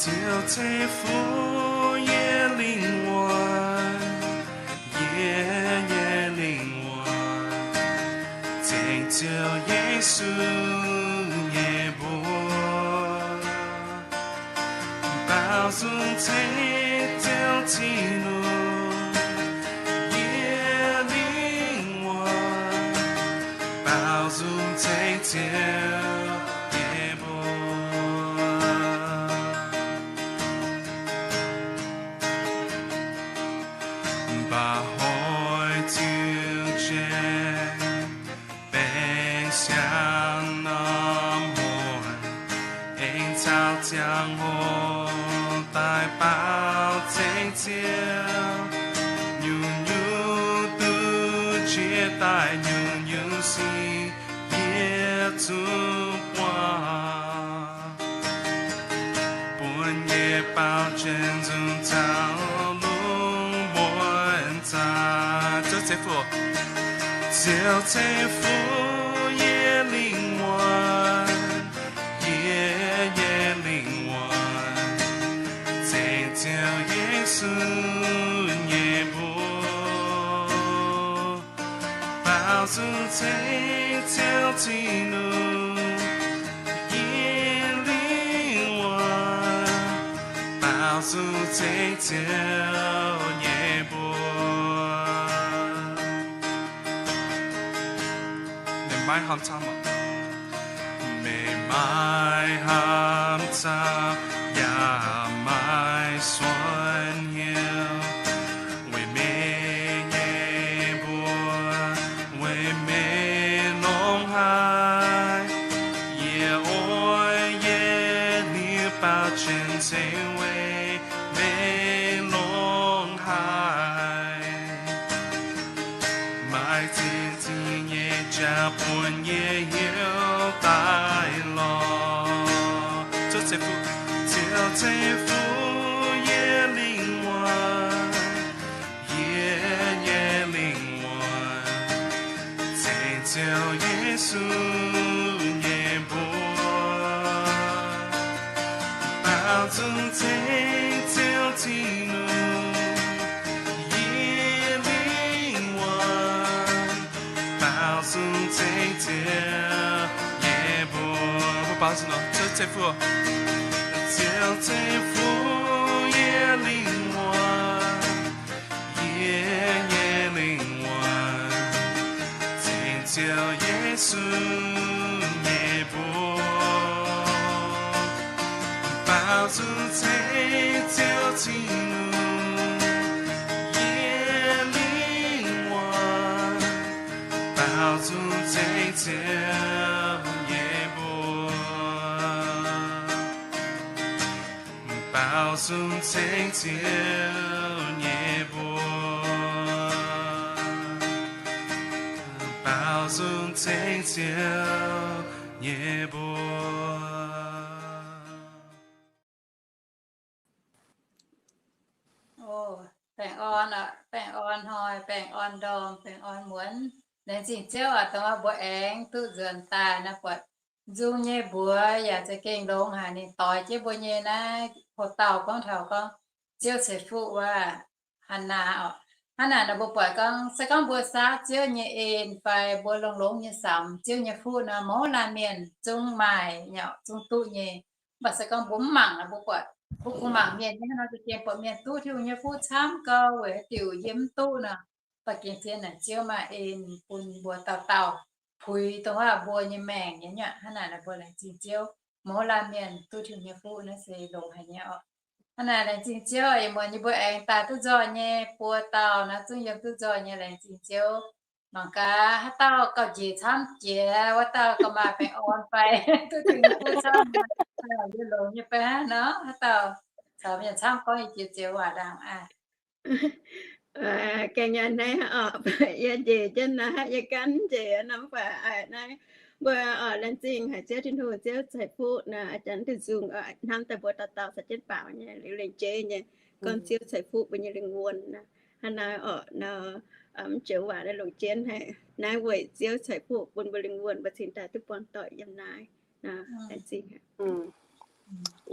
Ziouv ceix fuqv yie lingh wuonh, yie nyei lingh wuonh, ceng Ziouv Yesu nyei mbuox. Baaux nzung ceng Ziouv Tin-Hungh, yie lingh wuonh, baaux nzung ceng Ziouv nyei mbuox. Mba'hnoi ziux jiex, baengh siang norm muonz, aengx caux ziangh hoc daaih baaux ceng Ziouv. Nyungc-nyungc duqv jiex daaih, nyungc-nyungc sic yie zuqc buangh. Bun yie baaux zunc nzung caux lungh muonz zaah. Ziouv ceix fuqv. Ziouv ceix fuqv yie lingh wuonh, yie nyei lingh wuonh, ceng Ziouv Yesu nyei mbuox. Baaux nzung ceng Ziouv Tin-Hungh, yie lingh wuonh, baaux nzung ceng Ziouv nyei mbuox. Meih maiv hnamv camv, meih maiv hnamv camv yaac maiv suonx hnyouv, weic meih nyei mbuox, weic meih longx haic. Yie oix yiem liuz baaux zunc ceng weic meih longx haic. Maaih ziex zingh nyei jaax bun yie heuc daaih lorz. Ziouv ceix fuqv, Ziouv ceix fuqv yie lingh wuonh, yie nyei lingh wuonh, ceng Ziouv Yesu nyei mbuox. Baaux nzung ceng Ziouv Tin-Hungh, yie lingh wuonh, baaux nzung ceng Ziouv nyei mbuox. Mbuo baaux nzung nor, Ziouv ceix fuqv, Ziouv ceix fuqv yie lingh wuonh, yie nyei lingh wuonh, ceng Ziouv Yesu nyei mbuox. Baaux nzung ceng Ziouv Tin-Hungh, yie lingh wuonh, baaux nzung ceng Ziouv nyei mbuox. Baaux nzung ceng Ziouv nyei mbuox. Baaux nzung ceng Ziouv nyei mbuox. Baengh orn, baengh orn hnoi, baengh orn ndorm, baengh orn muonz. Laengz zingh Ziouv aac, dongh mbuo aengx duqv nzuonx daaih naaiv buatc nzung nyei mbuox yaac za'gengh longx haic. Ninh doix jienv mbuo nyei naaiv houx-dauh gorngv taux gorngv Ziouv ceix fuqv wuov Hannaa oc. Hnangv naaic nor mbuo buatc gorngv se gorngv mbuo saauv Ziouv nyei en fai mbuo longx-longx nyei samx Ziouv nyei fuqv nor, mouz laanh mienh zungv maaih nyei, zungv duqv nyei. Mv baac se gorngv mbuo mv mangc nor mbuo buatc, mbuo kungx mangc mienh nyei hnangv nor, za'gengh buatc mienh duqv Tin-Hungh nyei fuqv camv gau weic haaix diuc yie mv duqv nor. Mv baac gengh zien naaic Ziouv maaih en bun mbuo dauh dauh puix dongh wuov mbuo nyei maengc nyei nyuoqc. Hnangv naaic nor mbuo laengz zingh Ziouv, mouz laanh mienh duqv Tin-Hungh nyei fuqv naaiv se longx haic nyei oc. Hnangv naaic laengz zingh Ziouv ih muonz yie mbuo aengx daaih duqv nzoih nyei buo dauh naaiv zungv yiem duqv nzoih nyei, laengz zingh Ziouv. Mangc gaax haaix dauh gauh njiec camv jiex, wuov dauh gauh maaih baengh orn fai duqv Tin-Hungh nyei fuqv camv, yie longx nyei fai hnangv nor, haaix dauh caux mienh camv gorngv yie jiex zioux waac ndaangc aqv. Gaengh yaac naaiv oc, yie njiec jienv naaiv, yie gan njiec nor, mv baac a'naaiv mbuo oc, laengz zingh haic Ziouv Tin-Hungh, Ziouv ceix fuqv naaic, a'jangv duqv nzung hnamv daaih mbuo dauh dauh caux jienv baaux nyei, lengc jeiv nyei, gorngv Ziouv ceix fuqv mbuo nyei lingh wuonh naaic. Hnangv naaiv oc, nor mv joux waac naaiv longc jienv haic. Naaiv weic Ziouv ceix fuqv bun mbuo lingh wuonh, mbuo cingx daaih duqv buangh doic yiem naaiv.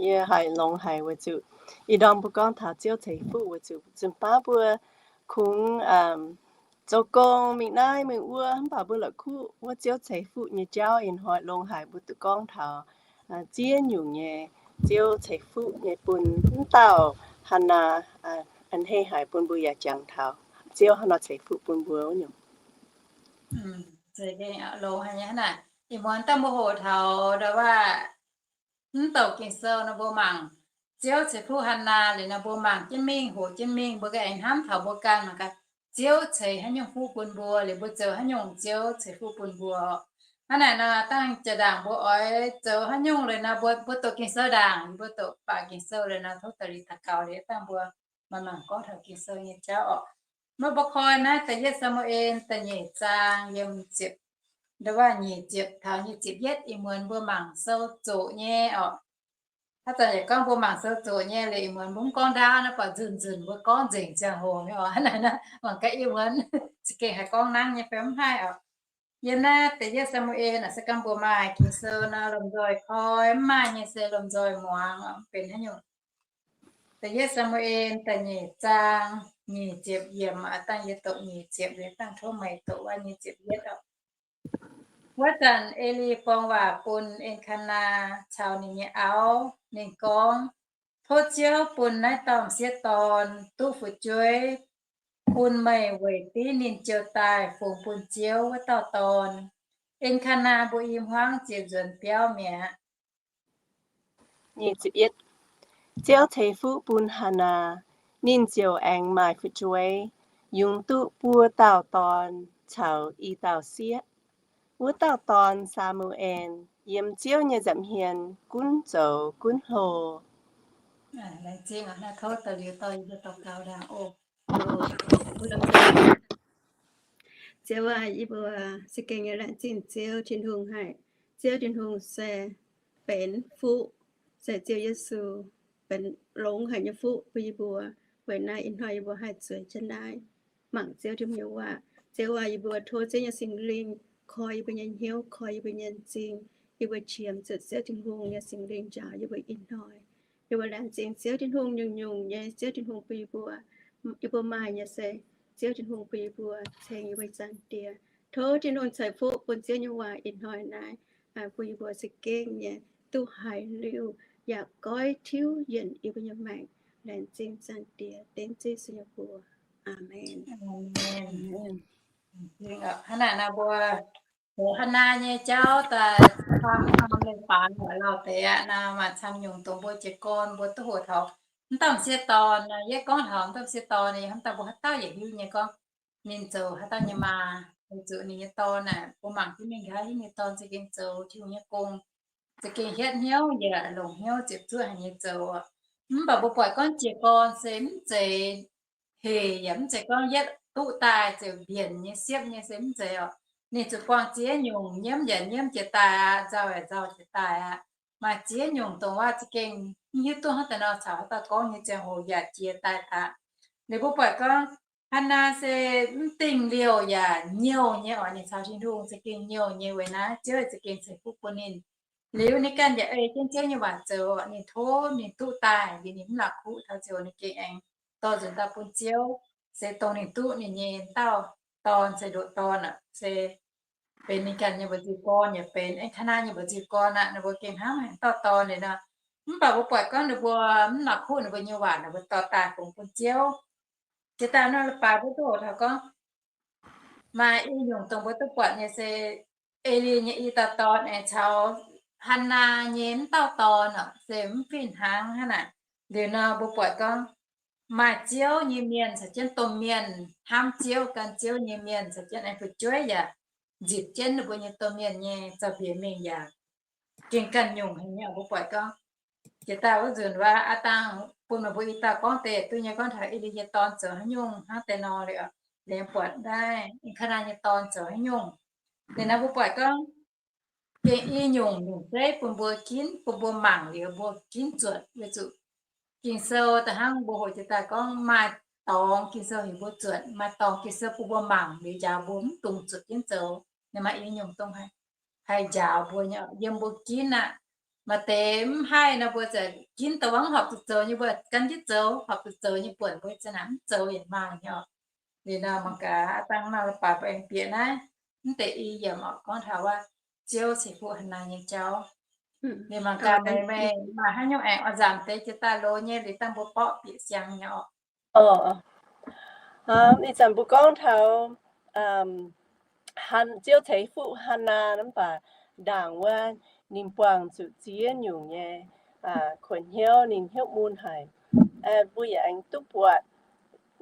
Yie haiz longx haic weic zuqc ih ndorm mbuo gorngv taux Ziouv ceix fuqv weic zuqc nzunc baav mbuo kungx zoux gong mingh naaiv mingh wuov, mv baac mbuo la'kuqv wuov Ziouv ceix fuqv nyei jauv. Ih hnoi longx haic mbuo duqv gorngv taux ziex nyungc nyei Ziouv ceix fuqv nyei bun wuov dauh Hannaa. A'hneiv haic bun mbuo yaac jangx taux Ziouv hnangv nor ceix fuqv bun mbuo wuov nyungc. Ih muonz dangh mbuo hoqc taux ndau wuov mv douc Ging-Sou nor mbuo mangc Ziouv ceix fuqv Hannaa liuz nor mbuo mangc jienv mingh, hoqc jienv mingh, mbuo ganh aengx hnamv taux mbuo ganh mangc gaax, Ziouv ceix haaix nyungc fuqv bun mbuo, liuz mbuo zoux haaix nyungc Ziouv ceix fuqv bun mbuo. Hnangv naaic nor dangh jaa-ndaangc mbuo oix zoux haaix nyungc liuz nor mbuo, mbuo doqc Ging-Sou ndaangc, mbuo doqc baac Ging-Sou liuz nor tov daaih liuz daux gaux liuz dangh mbuo maaih mangc gorngv taux Ging-Sou nyei jauv oc. Maiv mbuo koi naaiv da'yietv Saa^mu^en da'nyeic zaang yiem ziepc, ndau wuov nyic ziepc taux nyic ziepc yietv. Ih muonz mbuo mangc sou zoqc nyei oc. Haaix zanc yaac gorngv mbuo mangc sou zoqc nyei liuz ih muonz mbuo mv gorngv ndaauv naaiv, buatc nzunc nzunc mbuo gorngv nzengc ziangh hoc nyei oc. Hnangv naaic nor mangc gaax ih muonz za'gengh haih gorngv nangv nyei fai mv haih oc. Yiem naaiv da'yietv Saa^mu^en naaic se gorngv mbuo maaih Ging-Sou nor lomh nzoih koi, mv maaih nyei se lomh nzoih muangx oc, mv benx haaix nyungc. Da'yietv Saa^mu^en da'nyeic zaang nyic ziepc yiemc, dangh yie doqc nyic ziepc liuz dangh tov meih doqc wuov nyic ziepc yietv oc. Wuov zanc E^li borng waac bun En^kaa^naa caux ninh nyei auv. Ninh gorngv, Tov Ziouv bun naaiv dauh m'sieqv dorn duqv fu'jueiv bun meih weic div ninh jiu daaih fungx bun Ziouv wuov dauh dorn. En^kaa^naa mbuo i hmuangv ziepc nzuonx biauv mi'aqv. Ziouv ceix fuqv bun Hannaa, ninh ziouc aengx maaih fu'jueiv, yungz duqv buo dauh dorn caux i dauh sieqv. Wuov dauh dorn, Saa^mu^en, yiem Ziouv nyei nza'hmien gunv zoux gunv hlo. Ziouv aac, yie mbuo za'gengh nyei laengz zingh Ziouv Tin-Hungh haic. Ziouv Tin-Hungh se benx fuqv, se Ziouv Yesu benx longx haic nyei fuqv bun yie mbuo. Weic naaiv ih hnoi yie mbuo haih zueiz jienv naaiv mangc Ziouv Tin-Hungh nyei waac. Ziouv aac, yie mbuo tov Ziouv nyei Singx Lingh koi yie mbuo nyei hnyouv, koi yie mbuo nyei m'zing, yie mbuo qiemx zuqc Ziouv Tin-Hungh nyei Singx Lingh njaaux yie mbuo ih hnoi. Yie mbuo laengz zingh Ziouv Tin-Hungh nyungc-nyungc nyei Ziouv Tin-Hungh bun yie mbuo, yie mbuo maaih nyei se Ziouv Tin-Hungh bun yie mbuo ceng yie mbuo nyei Zaangc Diex. Tov Tin-Hungh ceix fuqv bun Ziouv nyei waac ih hnoi naaiv, bun yie mbuo za'gengh nyei duqv haiz liuz yaac goiv tiuv yienc yie mbuo nyei maengc. Laengz zingh Zaangc Diex, dengv Ziouv Yesu nyei mbuox. Aamen. Hnangv naaic nor mbuo hoqc Hannaa nyei jauv daaih camv norm leiz-baaix yaac lauh deix aqv. Naaiv maaih camv nyungc dongh mbuo jiez gorn mbuo duqv hoqc taux m'dauh m'sieqv dorn. Yie gorngv taux m'dauh m'sieqv dorn, yie hnamv daaih mbuo haaix dauh yaac hiuv nyei gorngv ninh zoux haaix dauh nyei maa, weic zuqc ninh nyei dorn aeqv, mbuo mangc jienv mingh nqa'haav hingv ninh dorn za'gengh zoux Tin-Hungh nyei gong, za'gengh hietv hnyouv yaac longc hnyouv ziepc zuoqv haic nyei zoux. Mv baac mbuo buatc gorngv jiez gorn se mv zeiz hec yaac mv zeiz gorngv yietv duqv daaih ziouc mbienc nyei siepv nyei se mv zeiz oc. Ninh zuqc buangh ziex nyungc, nyiemv yaac nyiemv jiez daaih aqv, nzauh yaac nzauh jiez daaih aqv. Maaih ziex nyungc dongh waac za'gengh mv hiuv duqv hnangv daaih nor caux haaix dauh gorngv nyei ziangh hoc yaac jiez daaih daaih. Liuz mbuo buatc gorngv Hannaa se mv dingh liouh yaac nyouh nyei oc. Ninh caux Tin-Hungh za'gengh nyouh nyei weic naaiv Ziouv za'gengh ceix fuqv bun ninh. Liuz ninh ganh yaac ei jienv Ziouv nyei waac zoux, ninh tov ninh duqv daaih liuz ninh mv la'kuqv taux ziouc ninh gengh aengx dorh nzuonx daaih bun Ziouv, se dongh ninh duqv ninh nyei dauh dorn se ndoqc dorn aqv, se benx ninh ganh nyei mba'nziu gorn yaac benx En^kaa^naa nyei mba'nziu gorn aqv. Ninh mbuo gengh hnamv haic dauh dorn liuz nor. Mv baac mbuo buatc gorngv ninh mbuo mv la'kuqv ninh mbuo nyei waac, ninh mbuo dorh daaih fungx bun Ziouv. Jiex daaih nor leiz-baaix mbuo duqv hoqc taux gorngv maaih i nyungc dongh mbuo duqv buatc nyei se Eli nyei i dauh dorn aengx caux Hannaa nyei m'dauh dorn oc, se mv fih hnangv hnangv naaic. Liuz nor mbuo buatc gorngv maaih Ziouv nyei mienh caux jienv domh mienh hnamv Ziouv gan Ziouv nyei mienh caux jienv aengx fu'jueiv yaac nzipc jienv ninh mbuo nyei domh mienh nyei zaux-mbiec mingh yaac gengh ganh nyungc haic nyei. Mbuo buatc gorngv jiex daaih wuov nzunc waac aav dangh bun meih mbuo i dauh gorngv deix duqv nyei gorngv taux Eli nyei dorn zoux haaix nyungc hnangv deix nor liuz, liemh buatc naaiv En^kaa^naa nyei dorn zoux haaix nyungc. Liuz nor mbuo buatc gorngv gengh i nyungc nyungc zeiv bun mbuo ginv, bun mbuo mangc liuz mbuo ginv zuotc weic zuqc Ging-Sou da'hnangv mbuo hoqc jiex daaih gorngv maaih dorngx Ging-Sou heuc mbuo zuotc, maaih dorngx Ging-Sou bun mbuo mangc liuz njaaux mbuo mv dungx zuotc jienv zoux. Ninh maaih i nyungc dongh haaix haih njaaux mbuo nyei, yiem mbuo ginv aqv. Maaih deix mv haih nor, mbuo za'gengh ginv dongh wuov horpc zuqc zoux nyei, mbuo gan jienv zoux, horpc zuqc zoux nyei buonc, mbuo za'naaic mv zoux yietc maah nyei oc. Liuz nor mangc gaax, aa, dangh nor baac mbuo aengx bieqc naaiv mv deix i yiemc oc, gorngv taux wuov Ziouv ceix fuqv Hannaa nyei jauv. Liuz mangc gaax meih, meih maaih haaix nyungc aengx oix nzaangc deix jiex daaih loz nyei, liuz dangh mbuo borqv bieqc siang nyei oc. Ih zanc mbuo gorngv taux Ziouv ceix fuqv Hannaa mv baac ndaangc wuov ninh buangh zuqc ziex nyungc nyei kuonx hnyouv, ninh hnyouv mun haic. Mbuo yaac aengx duqv buatc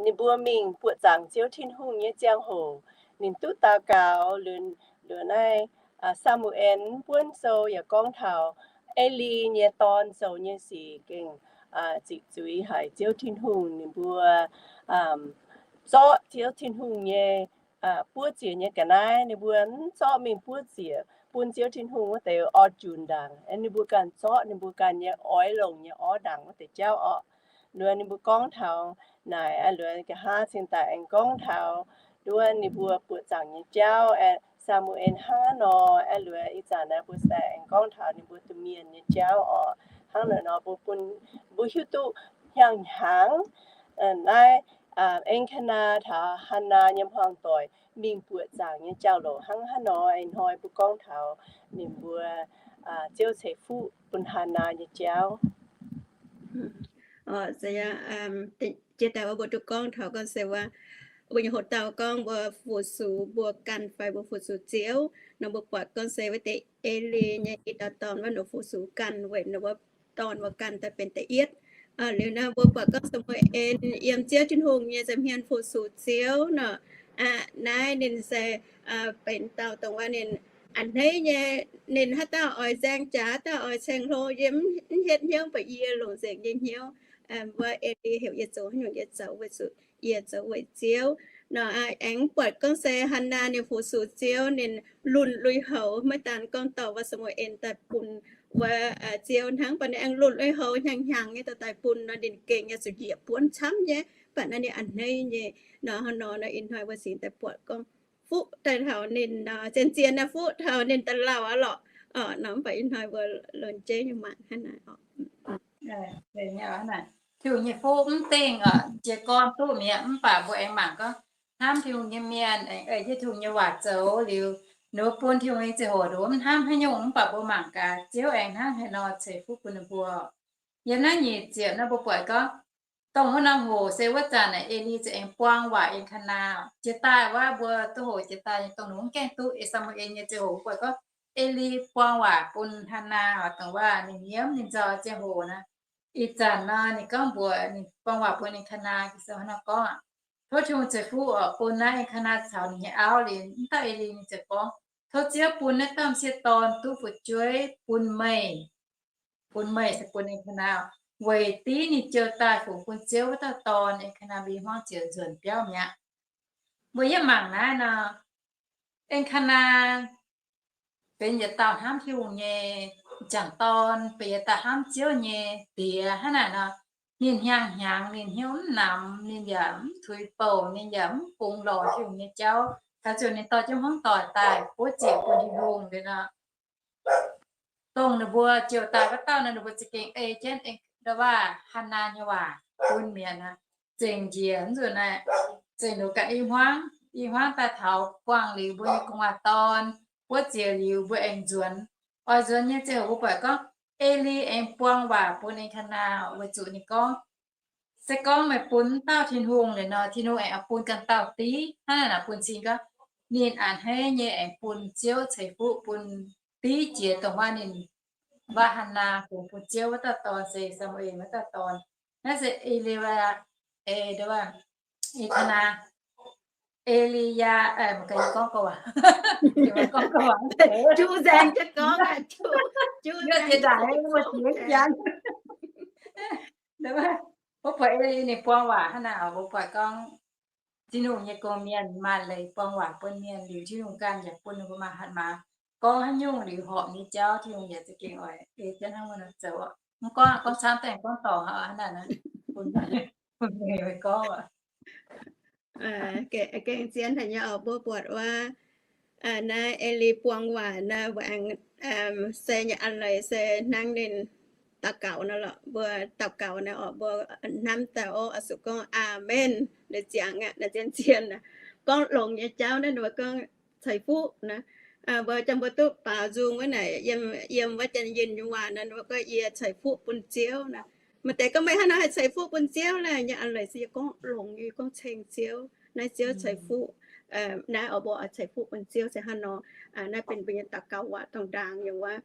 ninh mbuo mingh buoqc zaangc Ziouv Tin-Hungh nyei ziangh hoc, ninh duqv daux gaux. Liuz naaiv Saa^mu^en buonv sou yaac gorngv taux Eli nyei dorn zoux nyei sic gengh ziqc zuiz haic Ziouv Tin-Hungh. Ninh mbuo zorqv Ziouv Tin-Hungh nyei buov ziec nyei ga'naaiv, ninh mbuo mv zorqv mingh buov ziec bun Ziouv Tin-Hungh wuov deix orv junc ndaangc. Ninh mbuo ganh zorqv ninh mbuo ganh nyei oix longc nyei orv ndaangc wuov deix jauv orqc. Liuz ninh mbuo gorngv taux naaic, liuz nqa'haav cingx daaih aengx gorngv taux wuov ninh mbuo buoqc zaangc nyei jauv, Saa^mu^en hnangv nor. Liuz ih zanc naaiv mbuo se aengx gorngv taux ninh mbuo domh mienh nyei jauv orqc. Hnangv naaiv nor mbuo bun mbuo hiuv duqv hnyangx-hnyangx naaiv En^kaa^naa taux Hannaa nyei hmuangx-doic mingh buoqc zaangc nyei jauv-louc hnangv haaix nor. Ih hnoi mbuo gorngv taux ninh mbuo Ziouv ceix fuqv bun Hannaa nyei jauv. Jiex daaih wuov mbuo duqv gorngv taux gorngv se wuov, mbuo nyei hoc-dauh gorngv mbuo fu-sux mbuo ganh fai mbuo fu-sux Ziouv nor, mbuo buatc gorngv se wuov deix Eli nyei i dauh dorn wuov nor fu-sux ganh weic nor wuov dorn wuov ganh daaih benx da'yietv. Liuz nor mbuo buatc gorngv Saa^mu^en yiem Ziouv Tin-Hungh nyei nza'hmien fu-sux Ziouv nor, naaiv ninh se benx dauh dongh wuov ninh a'hneiv nyei, ninh haaix dauh oix nzaeng jaax, haaix dauh oix ceng-hlo, yie mv hietv hnyouv, mv baac yie longc nzengc nyei hnyouv. Wuov Eli heuc yie zoux haaix nyungc yie zoux weic zuqc yie zoux weic Ziouv nor. Aengx buatc gorngv se Hannaa ninh fu-sux Ziouv, ninh lunh lui-houx, maiv daan gorngv dorh wuov Saa^mu^en daaih bun wuov Ziouv hnangv, mv baac ninh aengx lunh lui-houx hnyangx-hnyangx nyei daaih daaih bun nor, ninh gengh yaac zuqc njiec buonv camv nyei, mv baac naaiv ninh a'hneiv nyei nor. Hnangv nor nor ih hnoi mbuo cingx daaih buatc gorngv fuqv daaih taux ninh nor, zien-zien naaiv fuqv taux ninh daaih lauh aqv lorqc. Nor mv baac ih hnoi mbuo lomh jeiv nyei mangc hnangv naaic oc. Tin-Hungh nyei fuqv mv dingh oc, jiez gorn duqv mi'aqv, mv baac mbuo aengx mangc gorngv hnamv Tin-Hungh nyei mienh aengx ei jienv Tin-Hungh nyei waac zoux liuz, ninh mbuo bun Tin-Hungh nyei ziangh hoc nduov mv hnamv haaix nyungc, mv baac mbuo mangc gaax Ziouv aengx hnangv haaix nor ceix fuqv bun ninh mbuo. Yiem naaiv nyic ziepc naaiv mbuo buatc gorngv, dongh wuov norm hoc se wuov zanc naaic Eli za'eix buang waac En^kaa^naa. Jiex daaih wuov mbuo duqv hoqc jiex daaih nyei dongh ninh mv gaengh duqv Saa^mu^en nyei ziangh hoc mbuo buatc gorngv Eli buang waac bun Hannaa oc, dongh wuov ninh nyiemv ninh nzoih ziangh hoc naaic. Ih zanc nor ninh gorngv mbuox ninh buang waac bun En^kaa^naa, Ging-Sou hnangv naaiv gorngv aqv, tov Tin-Hungh ceix fuqv oc bun naaiv En^kaa^naa caux ninh nyei auv. Liuz mv dauh Eli ninh ziouc gorngv, tov Ziouv bun naaiv dauh m'sieqv dorn duqv fu'jueiv bun meih, bun meih se bun En^kaa^naa, weic div ninh jiu daaih fungx bun Ziouv wuov dauh dorn. En^kaa^naa mbuo i hmuangv ziouc nzuonx biauv mi'aqv. Mbuo yiem mangc naaiv nor, En^kaa^naa benx yietc dauh hnamv Tin-Hungh nyei jangc dorn, benx yietc dauh hnamv Ziouv nyei diex. Hnangv naaic nor, ninh hnyangx-hnyangx, ninh hnyouv mv namx, ninh yaac mv tuix bouc, ninh yaac mv bungx lorz Tin-Hungh nyei jauv. Taux ziouc ninh dorh jienv hmuangv doic daaih buov ziec bun Tin-Hungh liuz nor, dongh ninh mbuo jiu daaih wuov dauh nor, ninh mbuo za'gengh ei jienv nda'waav Hannaa nyei waac bun mi'aqv. Zengc njiec nzunc naaic, zengc ndoqc ganh i hmuangv, i hmuangv daaih taux buangh liuz mbuo nyei gu'nguaaz dorn, buov ziec liuz mbuo aengx nzuonx. Oix nzuonx nyei ziangh hoc mbuo buatc gorngv Eli aengx buang waac bun En^kaa^naa weic zuqc ninh gorngv, se gorngv meih bun wuov dauh Tin-Hungh liuz nor, Tin-Hungh aengx bun ganh dauh div. Hnangv naaic nor bun cing gorngv ninh a'hneiv nyei aengx bun Ziouv ceix fuqv bun div jiex dongh wuov ninh, wuov Hannaa fungx bun Ziouv wuov dauh dorn se Saa^mu^en wuov dauh dorn. Naaiv se Eli, e, En^kaa^naa, Eli^yaa, gorngv gorngv, juv nzaeng jienv gorngv, juv nzaeng jienv gorngv. Mbuo buatc Eli ninh buang waac hnangv naaic, mbuo buatc gorngv Tin-Hungh nyei gong-mienh maaih leiz buang waac bun mienh liuz, Tin-Hungh ganh yaac bun ninh mbuo maaih hatc maaz. Gorngv haaix nyungc liuz horpc nyei jauv, Tin-Hungh yaac za'gengh oix ei jienv hnangv wuov nor zoux. Mv gorngv, gorngv camv daaih gorngv dorngc hnangv naaic, bun, bun mienh gorngv. Gengh zien haic nyei oc. Mbuo buatc wuov Naaiv Eli buang waac naaiv, mbuo aengx se nyei an leiz se hnangv ninh daux gaux nor lorqc. Mbuo daux gaux naaiv oc, mbuo hnamv daaih oc, oix zuqc gorngv Aamen. Ninh ziangx aqv, naaiv zien-zien aqv. Gorngv longx nyei jauv naaiv, ninh mbuo gorngv ceix fuqv naaiv. Mbuo jang mbuo duqv baaux nzung wuov naaic, yiem wuov janx yinh nyei waac naaiv, ninh mbuo gorngv yie ceix fuqv bun Ziouv naaiv. Maaih deix gorngv meih hnangv naaiv haih ceix fuqv bun Ziouv laeh, nyei an leiz se yie gorngv longx, yie gorngv ceng Ziouv. Naaiv Ziouv ceix fuqv, naaiv oix mbuo oix ceix fuqv bun Ziouv se hnangv nor. Naaiv benx mbuo nyei daux gaux waac dongh ndaangc nyei waac.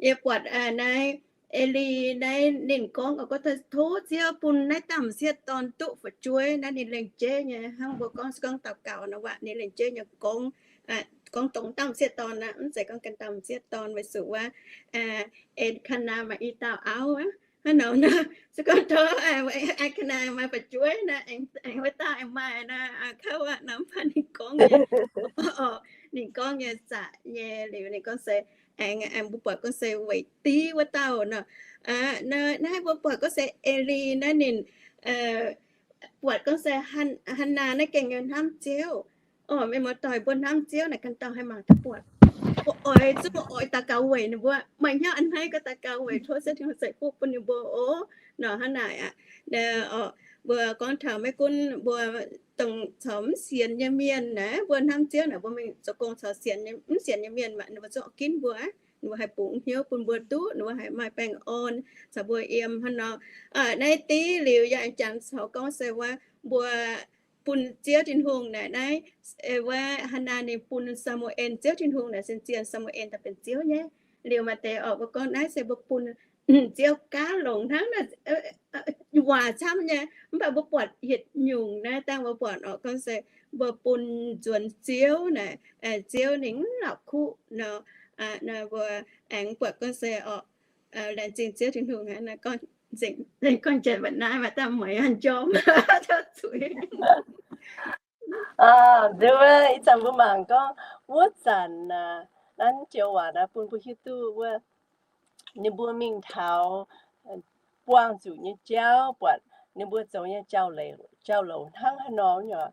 Yie buatc naaiv Eli naaiv ninh gorngv, gorngv tov Ziouv bun naaiv dauh m'sieqv dorn duqv fu'jueiv naaiv, ninh lengc jeiv nyei, hnangv mbuo gorngv se gorngv daux gaux nor waac, ninh lengc jeiv nyei gorngv, gorngv dongh dauh m'sieqv dorn aqv, mv zeiz gorngv ganh dauh m'sieqv dorn, weic zuqc wuov En^kanaa maaih i dauh auv aqv. Hnangv nor nor, se gorngv tov En^kanaa maaih fu'jueiv naaiv, aengx wuov dauh aengx maaih naaiv, kauv aqv nor, mv baac ninh gorngv nyei, ninh gorngv nyei zaqc nyei liuz ninh gorngv se, aengx mbuo buatc gorngv se weic div wuov dauh nor. Naaiv mbuo buatc gorngv se Eli naaiv ninh buatc gorngv se Hannaa naaiv gengh nyei hnamv Ziouv. Orqc, mienh muoz-doic, mbuo hnamv Ziouv naaic ganh dauh haih mangc duqv buatc. Mbuo oix zuqc oix daux gaux weic ninh mbuo. Maaih hnyouv a'hneiv gorngv daux gaux weic tov Ziouv Tin-Hungh ceix fuqv bun ninh mbuo oc. Nor hnangv naaic aqv. Mbuo gorngv taux maiv gunv mbuo dongh corc mv sienx nyei mienh naaic, mbuo hnamv Ziouv naaic, mbuo mingh zoux gong caux sienx, mv sienx nyei mienh maah, ninh mbuo zungv ginv mbuo aqv. Ninh mbuo haih bungx hnyouv bun mbuo duqv, ninh mbuo haih maaih baengh orn caux mbuo yiem hnangv nor. Naaiv div liuz yaac jangx caux gorngv se wuov mbuo bun Ziouv Tin-Hungh naaic, naaiv wuov Hannaa ninh bun Saa^mu^en Ziouv Tin-Hungh naaic, sin zien Saa^mu^en daaih benx Ziouv nyei. Liuz maaih deix orqc, mbuo gorngv naaiv se mbuo bun Ziouv gaav longx hnangv naaic, waac camv nyei. Mv baac mbuo buatc yietc nyungc naaiv dangh mbuo buatc orqc, gorngv se mbuo bun nzuonx Ziouv naaic, Ziouv ninh mv la'kuqv nor. Mbuo aengx buatc gorngv se orqc, laengz zingh Ziouv Tin-Hungh hnangv naaiv, gorngv janx mba'naaiv maaih dangh mueiz njormh zuiz. Nduov ih zanc mbuo mangc gorngv wuov zanc naaiv joux waac naaiv bun mbuo hiuv duqv wuov, ninh mbuo mingh taux buangh zuqc nyei jauv, buatc ninh mbuo zoux nyei jauv-louc hnangv haaix nor nyei.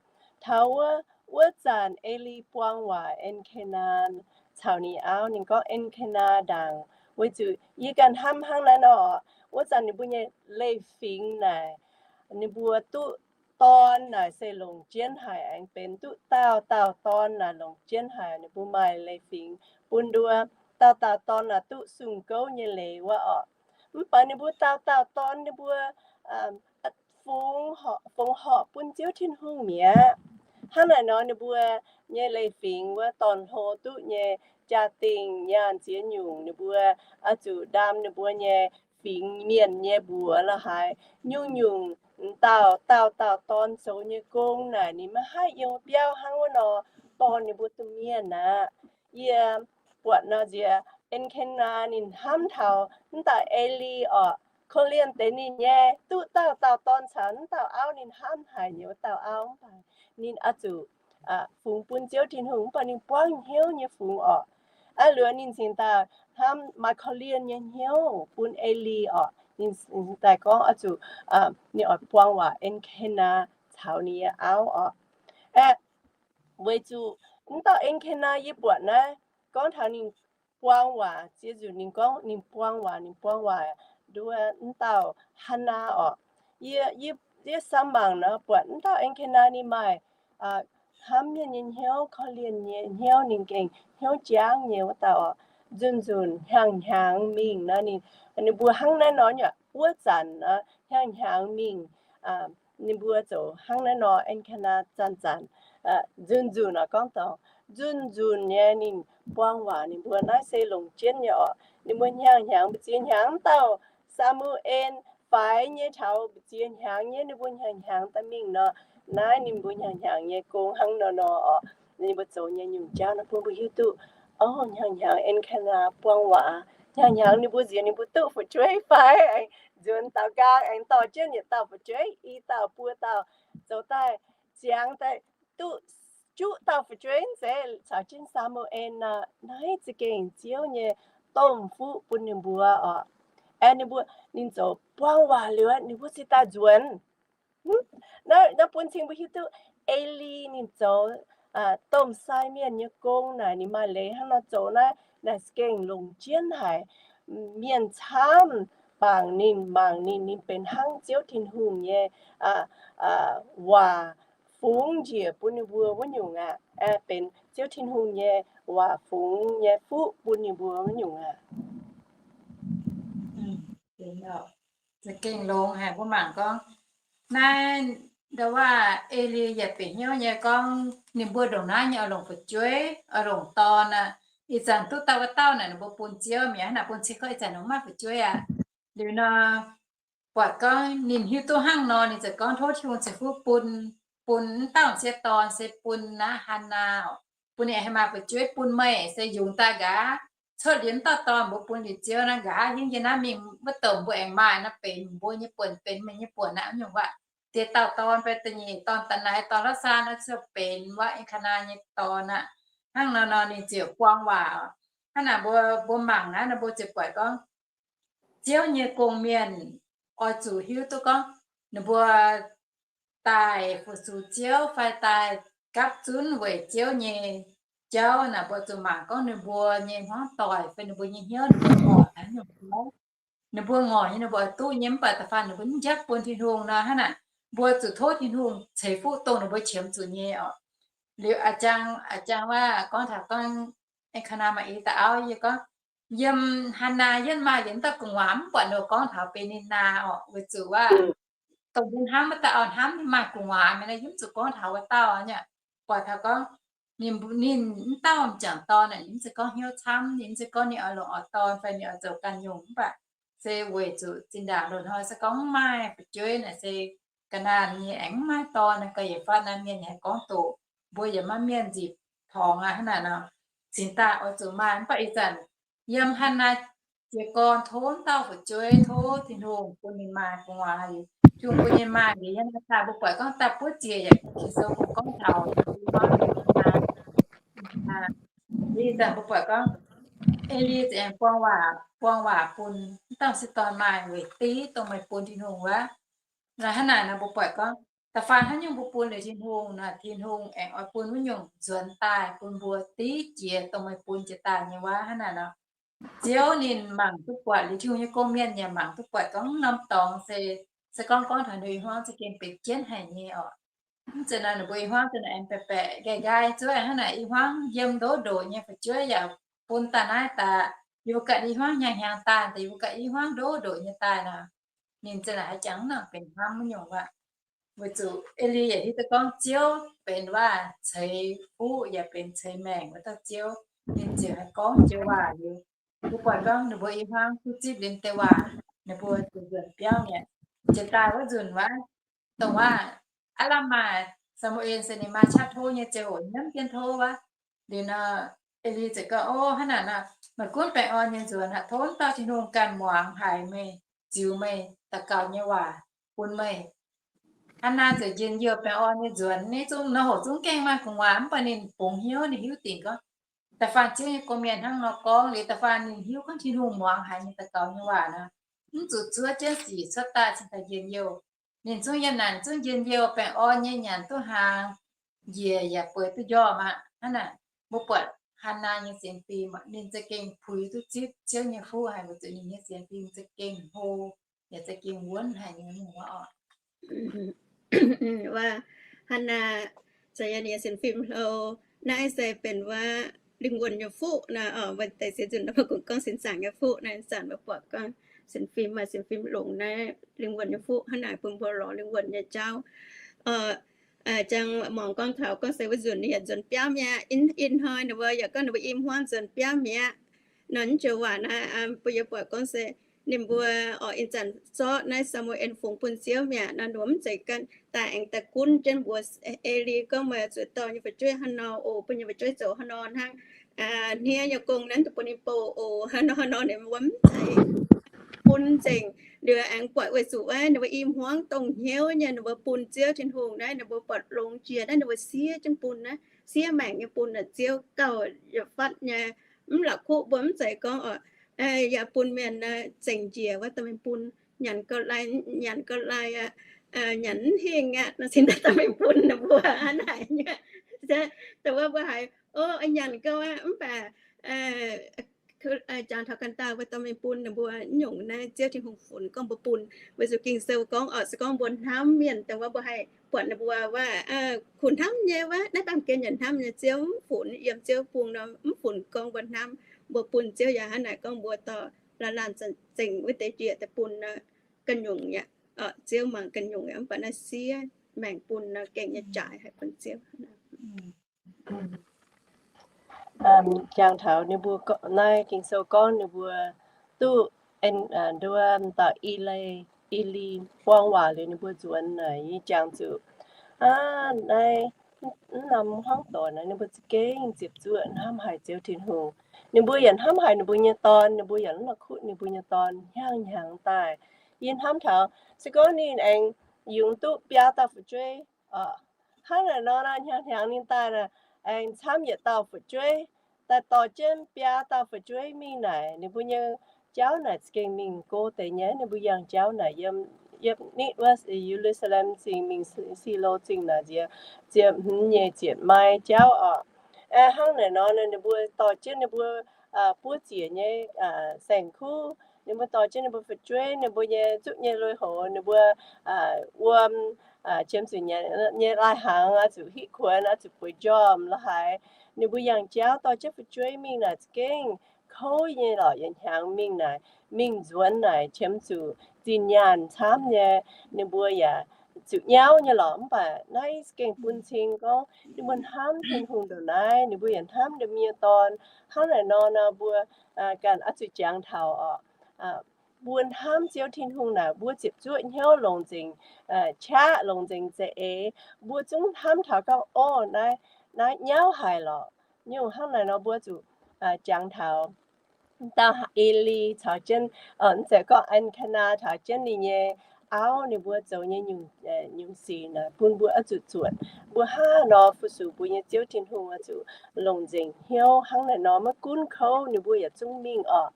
Taux wuov, wuov zanc Eli buang waac En^ke^naa caux ninh auv, ninh gorngv, En^ke^naa ndaangc, weic zuqc yie ganh hnamv hnangv naaiv nor, wuov zanc ninh mbuo nyei leiz-fingx naaic, ninh mbuo duqv dorn naaic se longc jienv haic, aengx benx duqv dauh dauh dorn naaic longc jienv haic. Ninh mbuo maaih leiz-fingx bun nduov dauh dauh dorn naaic duqv sung gouv nyei leiz wuov orqc. Mv baac ninh mbuo dauh dauh dorn ninh mbuo fungx horpc bun Ziouv Tin-Hungh mi'aqv. Hnangv naaic nor ninh mbuo nyei leiz-fingx wuov dorn-hlo duqv nyei jaa-dingh nyaanh ziex nyungc, ninh mbuo oix zuqc ndaam ninh mbuo nyei fingx mienh nyei mbuox la'haaix, nyungc-nyungc dauh dauh dauh dorn zoux nyei gong naaic ninh maiv haih yiem biauv hnangv wuov nor dorh ninh mbuo domh mienh aqv. Yie buatc nor nziex En^ke^naa ninh hnamv taux mv dauh Eli orqc, korv-lienh deix ninh nyei, duqv dauh dauh dorn caux mv dauh auv ninh hnamv haic nyei wuov dauh auv, mv baac ninh oix zuqc fungx bun Ziouv Tin-Hungh, mv baac ninh buangv hnyouv nyei fungx orqc. Aa, liuz ninh cingx daaih hnamv maaih korv-lienh nyei hnyouv bun Eli orqc. Ninh daaih gorngv oix zuqc, ninh oix buang waac En^ke^naa caux ninh nyei auv orqc. Aeqv, weic zuqc mv dauh En^ke^naa yie buatc naaiv gorngv taux ninh buang waac, ziex nzunc ninh gorngv ninh buang waac, ninh buang waac nduov mv dauh Hannaa orqc. Yie, yie samv mangc nor buatc mv dauh En^ke^naa ninh maaih hnamv mienh nyei hnyouv, korv-lienh nyei hnyouv, ninh gengh hnyouv jangv nyei wuov dauh orqc. Nzunc-nzunc hnyangx-hnyangx mingh nor, ninh, ninh mbuo hnangv naaiv nor nyei, wuov zanc nor hnyangx-hnyangx mingh, ninh mbuo zoux hnangv naaiv nor, En^ke^naa zanc-zanc, nzunc-nzunc nor gorngv dorngc, nzunc-nzunc nyei ninh buang waac, ninh mbuo naaiv se longc jienv nyei orqc. Ninh mbuo hnyangx-hnyangx mbu'ziex hnyangx, mv dauh Saa^mu^en faix nyei taux mbu'ziex hnyangx nyei, ninh mbuo hnyangx-hnyangx daaih mingh nor, naaiv ninh mbuo hnyangx-hnyangx nyei gong hnangv nor nor orqc. Ninh mbuo zoux nyei nyungc jauv nor bun mbuo hiuv duqv, o, hnyangx-hnyangx En^ke^naa buang waac, hnyangx-hnyangx ninh mbuo nziex ninh mbuo duqv fu'jueiv fai aengx nzuonx daaux nqaang aengx dorh jienv yietc dauh fu'jueiv, i dauh, buo dauh, zoux daaih ziangx daaih duqv juqv dauh fu'jueiv zeiz caux jienv Saa^mu^en nor, naaiv za'gengh Ziouv nyei domh fuqv bun ninh mbuo orqc. Aeqv, ninh mbuo, ninh zoux buang waac liuz, ninh mbuo cingx daaih nzuonx. Naaiv bun cing mbuo hiuv duqv Eli ninh zoux domh sai mienh nyei gong naaic ninh maaih leiz hnangv nor zoux naaiv, naaic za'gengh longc jienv haic. Mienh camv bangc ninh, mangc ninh, ninh benx hnangv Ziouv Tin-Hungh nyei waac fungx njiec bun ninh mbuo wuov nyungc aqv, benx Ziouv Tin-Hungh nyei waac fungx nyei fuqv bun ninh mbuo wuov nyungc aqv. Za'gengh longx haic. Mbuo mangc gorngv naaiv, ndau wuov E^li yaac bieqc hnyouv nyei gorngv ninh mbuo ndongc naaiv nyei oix longc fu'jueiv, oix longc dorn aqv. Ih zanc duqv dauh wuov dauh naaic ninh mbuo bun Ziouv mi'aqv, hnangv naaic bun cing gorngv ih zanc ninh mbuo maiv fu'jueiv aqv. Liuz nor, buatc gorngv ninh hiuv duqv hnangv nor, ninh ziouc gorngv tov Tin-Hungh ceix fuqv bun, bun m'dauh m'sieqv dorn se bun naaiv Hannaa, bun ninh aengx haih maaih fu'jueiv, bun meih se yungz daaih nqa'haav cuotv liuz dauh dorn mbuo bun liuz Ziouv naaiv, nqa'haav hingv yie naaiv mingh wuov douc mbuo aengx maaih naaiv benx mbuo nyei buonc, benx meih nyei buonc aqv nyungc. Waac diex dauh dorn fai da'nyeic dorn da'naaiv dorn la'saah naaiv ziouc benx wuov En^kaa^naa nyei dorn aqv. Hnangv nor nor ninh ziouc buang waac. Hnangv naaic mbuo, mbuo mangc naaiv nor mbuo ziouc buatc gorngv Ziouv nyei gong-mienh oix zuqc hiuv duqv gorngv ninh mbuo daaih fu-sux Ziouv fai daaih gapv zunv weic Ziouv nyei jauv naaic, mbuo zuqc mangc gorngv ninh mbuo nyei hmuangv doic fai ninh mbuo nyei hnyouv, ninh mbuo ngorc haaix nyungc, ninh mbuo ngorc nyei ninh mbuo oix duqv nyei, mv baac da'faanh ninh mbuo mv njapv bun Tin-Hungh nor, hnangv naaic mbuo zuqc tov Tin-Hungh ceix fuqv dongh ninh mbuo qiemx zuqc nyei oc. Liuz a'jang, a'jang wuov gorngv taux gorngv En^kaa^naa maaih i dauh auv, yie gorngv yiem Hannaa yietv maaih yietc dauh gu'nguaaz, mv buatc ninh gorngv taux Beni^naa oc, weic zuqc wuov dongh mbuo hnamv wuov dauh auv hnamv ninh maaih gu'nguaaz mi'aqv, yie mv zuqc gorngv taux wuov dauh aqv. Buatc taux gorngv ninh, ninh m'dauh m'jangc dorn naaic, ninh mv zeiz gorngv hnyouv camv, ninh mv zeiz gorngv ninh oix longc orqc dorn fai ninh oix zoux ganh nyungc, mv baac se weic zuqc zinh ndaangc loz-hnoi se gorngv mv maaih fu'jueiv naaic, se ga'naanh nyei aengx mv maaih dorn naaic, gauh yietc faatv naaiv mienh haih gorngv doqc, mbuo yaac maiv mienh nzipc torngx aqv. Hnangv naaic nor, cingx daaih oix zuqc maaih. Mv baac ih zanc yiem Hannaa jiez gorn tov m'dauh fu'jueiv, tov Tin-Hungh bun ninh maaih gu'nguaaz liuz, Tin-Hungh bun ninh maaih liuz, yiem naaiv daaih mbuo buatc gorngv daaih buov ziec yaac Ging-Sou kungx gorngv taux ih zanc mbuo buatc gorngv E^li ziouc aengx buang waac, buang waac bun m'dauh m'sieqv dorn maaih weic div dongh meih bun Tin-Hungh wuov. Naaiv hnangv naaic nor mbuo buatc gorngv da'faanh haaix nyungc mbuo bun liuz Tin-Hungh nor, Tin-Hungh aengx oix bun wuov nyungc nzuonx daaih bun mbuo div jiex dongh meih bun jiex daaih nyei wuov. Hnangv naaic nor, Ziouv ninh mangc duqv buatc, liuz Tin-Hungh nyei gong-mienh yaac mangc duqv buatc gorngv norm dorngx se, se gorngv gorngv taux ninh i hmuangv za'gengh benx jienv haic nyei oc. Mv zeiz nor ninh mbuo i hmuangv za'gengh aengx baeqc baeqc nqaai nqaai zuov hnangv naaic, i hmuangv yiem ndoqv ndoqc nyei fu'jueiv yaac bun daaih naaiv daaih, yie mbuo ganh i hmuangv hnyangx hnyangx daaih, yie mbuo ganh i hmuangv ndoqv ndoqc nyei daaih nor, ninh za'gengh haiz jangx nangc benx hnamv wuov nyungc aqv. Weic zuqc E^li yaac hiuv duqv gorngv Ziouv benx waac ceix fuqv yaac benx ceix maengc wuov dauh Ziouv. Ninh ziouc haih gorngv joux waac liuz, mbuo buatc gorngv ninh mbuo i hmuangv duqv zipv liuz deix waac, ninh mbuo ziouc nzuonx biauv mi'aqv. Jiex daaih wuov nzunc wuov, dongh wuov, aav lamh maaih Saa^mu^en se ninh maaih qaqv tov nyei ziangh hoc nyiemv jienv tov wuov. Liuz nor, E^li ziouc gorngv, O, hnangv naaic nor, meih gunv baengh orn nyei nzuonx aqv. Tov wuov dauh Tin-Hungh ganh muangx haiz meih, ziux meih daux gaux nyei waac bun meih. Hannaa ziouc njien-youh baengh orn nyei nzuonx. Ninh zungv nor hoc zungv gaengh maaih gu'nguaaz, mv baac ninh bungx hnyouv, ninh hiuv dingc gorngv, da'faanh Ziouv nyei gong-mienh hnangv nor gorngv liuz, da'faanh ninh hiuv gorngv Tin-Hungh muangx haiz ninh daux gaux nyei waac nor, mv zuqc zuov jienv sic cuotv daaih cingx daaih njien-youh. Ninh zungv yiem naaic zungv njien-youh baengh orn nyei nyanc duqv hnaangx, njiec yaac bueix duqv njormh aqv. Hnangv naaic, mbuo buatc Hannaa nyei sienx fim, ninh za'gengh puix duqv zipv Ziouv nyei fuqv haic, weic zuqc ninh nyei sienx fim za'gengh hlo, yaac za'gengh wuonv haic nyei mienh oc. Waac Hannaa, za'gengh ninh nyei sienx fim hlo. Naaiv se benx wuov lingh wuonh nyei fuqv naaic, deix siex nzunc mbuo kungx gorngv sin zaangc nyei fuqv naaiv, zanc mbuo buatc gorngv sienx fim maaih sienx fim longx naaiv lingh wuonh nyei fuqv hnangv naaic bun mbuo lorz lingh wuonh nyei jauv. Jang muangx gorngv taux gorngv se wuov nzunc ninh yaac nzuonx biauv mi'aqv. Ih hnoi ninh mbuo yaac gorngv ninh mbuo i hmuangv nzuonx biauv mi'aqv. Nor naaiv joux waac naaiv mbuo yaac buatc gorngv se ninh mbuo oix ih zanc zorqv naaiv Saa^mu^en fungx bun Ziouv mi'aqv. Nor ninh mbuo mv zeiz ganh daaih aengx daaih gunv jienv mbuox E^li gorngv meih zuqc dorh nyei fu'jueiv hnangv nor oc, bun nyei fu'jueiv zoux hnangv nor hnangv, hniev nyei gong naaiv bun ninh bouh oc, hnangv nor hnangv nor. Ninh mbuo mv zeiz bun nzengc. Liuz aengx buatc weic zuqc wuov ninh mbuo i hmuangv dongh hnyouv nyei, ninh mbuo bun Ziouv Tin-Hungh naaiv, ninh mbuo buatc longx jiex naaiv, ninh mbuo siev jienv bun naaiv, siev maengc nyei bun naaic Ziouv gauh yietc fatv nyei. Mv la'kuqv mbuo mv zeiz gorngv oc, yaac bun mienh zengc njiec wuov daaih mingh bun, nyanc gauh lai, nyanc gauh lai aqv, nyanc mv hingh aqv nor cingx daaih daaih mingh bun ninh mbuo hnangv naaic nyei. Dongh wuov mbuo haiz, o, nyanc gau aqv, mv baac jangx taux ganh dauh mbuo dorh mingh bun ninh mbuo nyungc naaiv Ziouv Tin-Hungh funx gorngv mbuo bun. Weic zuqc Ging-Sou gorngv oc, se gorngv mbuo hnamv mienh, dongh wuov mbuo haih buatc ninh mbuo wuov, kuh hnamv nyei wuov, naaiv baamh gen yaac hnamv nyei, Ziouv mv funx, yiem Ziouv bung nor mv funx gorngv mbuo hnamv, mbuo bun Ziouv yaac hnangv naaic gorngv mbuo dorh laanh laanh zengc wuov deix jiex daaih bun nor, ganh nyungc yaac, Ziouv mangc ganh nyungc yaac mv baac naaiv siev maengc bun nor gengh nyei jaaix haih bun Ziouv. Jangx taux ninh mbuo naaiv Ging-Sou gorngv ninh mbuo duqv nduov dauh E^li, E^li buang waac liuz ninh mbuo nzuonx naaic nyei jangx zuqc, aa, naaiv, mv norm hnangv doic naaiv ninh mbuo za'gengh ziepc zuoqv hnamv haic Ziouv Tin-Hungh. Ninh mbuo yaac hnamv haic ninh mbuo nyei dorn, ninh mbuo yaac mv la'kuqv ninh mbuo nyei dorn hnyangx-hnyangx daaih. Yie hnamv taux se gorngv ninh aengx yungz duqv biaa dauh fu'jueiv, hnangv naaic nor, hnyangx hnyangx ninh daaih aengx camv yietc dauh fu'jueiv, daaih dorh jienv biaa dauh fu'jueiv mingh naaic, ninh mbuo nyei jauv naaic za'gengh mingh go deix nyei. Ninh mbuo yangh jauv naaic yiem, yiem nitv wuov Ye^lu^saa^lem Zingh mingh Si^lo Zingh naaic nziex ziepc hmz nyei ziepc mai jauv oc. Hnangv naaic nor ninh mbuo dorh jienv ninh mbuo buov ziec nyei saeng-kuv, ninh mbuo dorh jienv ninh mbuo fu'jueiv, ninh mbuo nyei zuqv nyei lui-houx, ninh mbuo wuom, qiemx zuqc nyei lai-hnaangx oix zuqc hitv kuonx, oix zuqc bueix njormh la'haaix. Ninh mbuo yangh jauv dorh jienv fu'jueiv mingh naaic za'gengh kouv nyei lorqc. Yietc hnyangx mingh naaic, mingh nzuonx naaic qiemx zuqc zinh nyaanh camv nyei, ninh mbuo yaac zuqc nyauv nyei lorqc. Mv baac naaiv za'gengh bun cing gorngv ninh mbuo hnamv Tin-Hungh ndongc naaiv, ninh mbuo yaac hnamv ninh mbuo nyei dorn. Hnangv naaic nor nor mbuo ganh oix zuqc jangx taux oc, mbuo hnamv Ziouv Tin-Hungh naaic, mbuo ziepc zuoqv hnyouv longc nzengc, qaqv longc nzengc za'eix, mbuo zungv hnamv taux gorngv, o, naaiv, naaiv nyauv haic lorqc. Nyungc hnangv naaic nor mbuo zuqc jangx taux dauh E^li caux jienv, mv zeiz gorngv Elkanaa, caux jienv ninh nyei auv, ninh mbuo zoux nyei nyungc, nyungc sic naaic bun mbuo oix zuqc zuotc. Mbuo hnangv nor fu-sux mbuo nyei Ziouv Tin-Hungh oix zuqc longc nzengc hnyouv. Hnangv naaic nor maiv gunv kouv ninh mbuo yaac zungv mingh oc.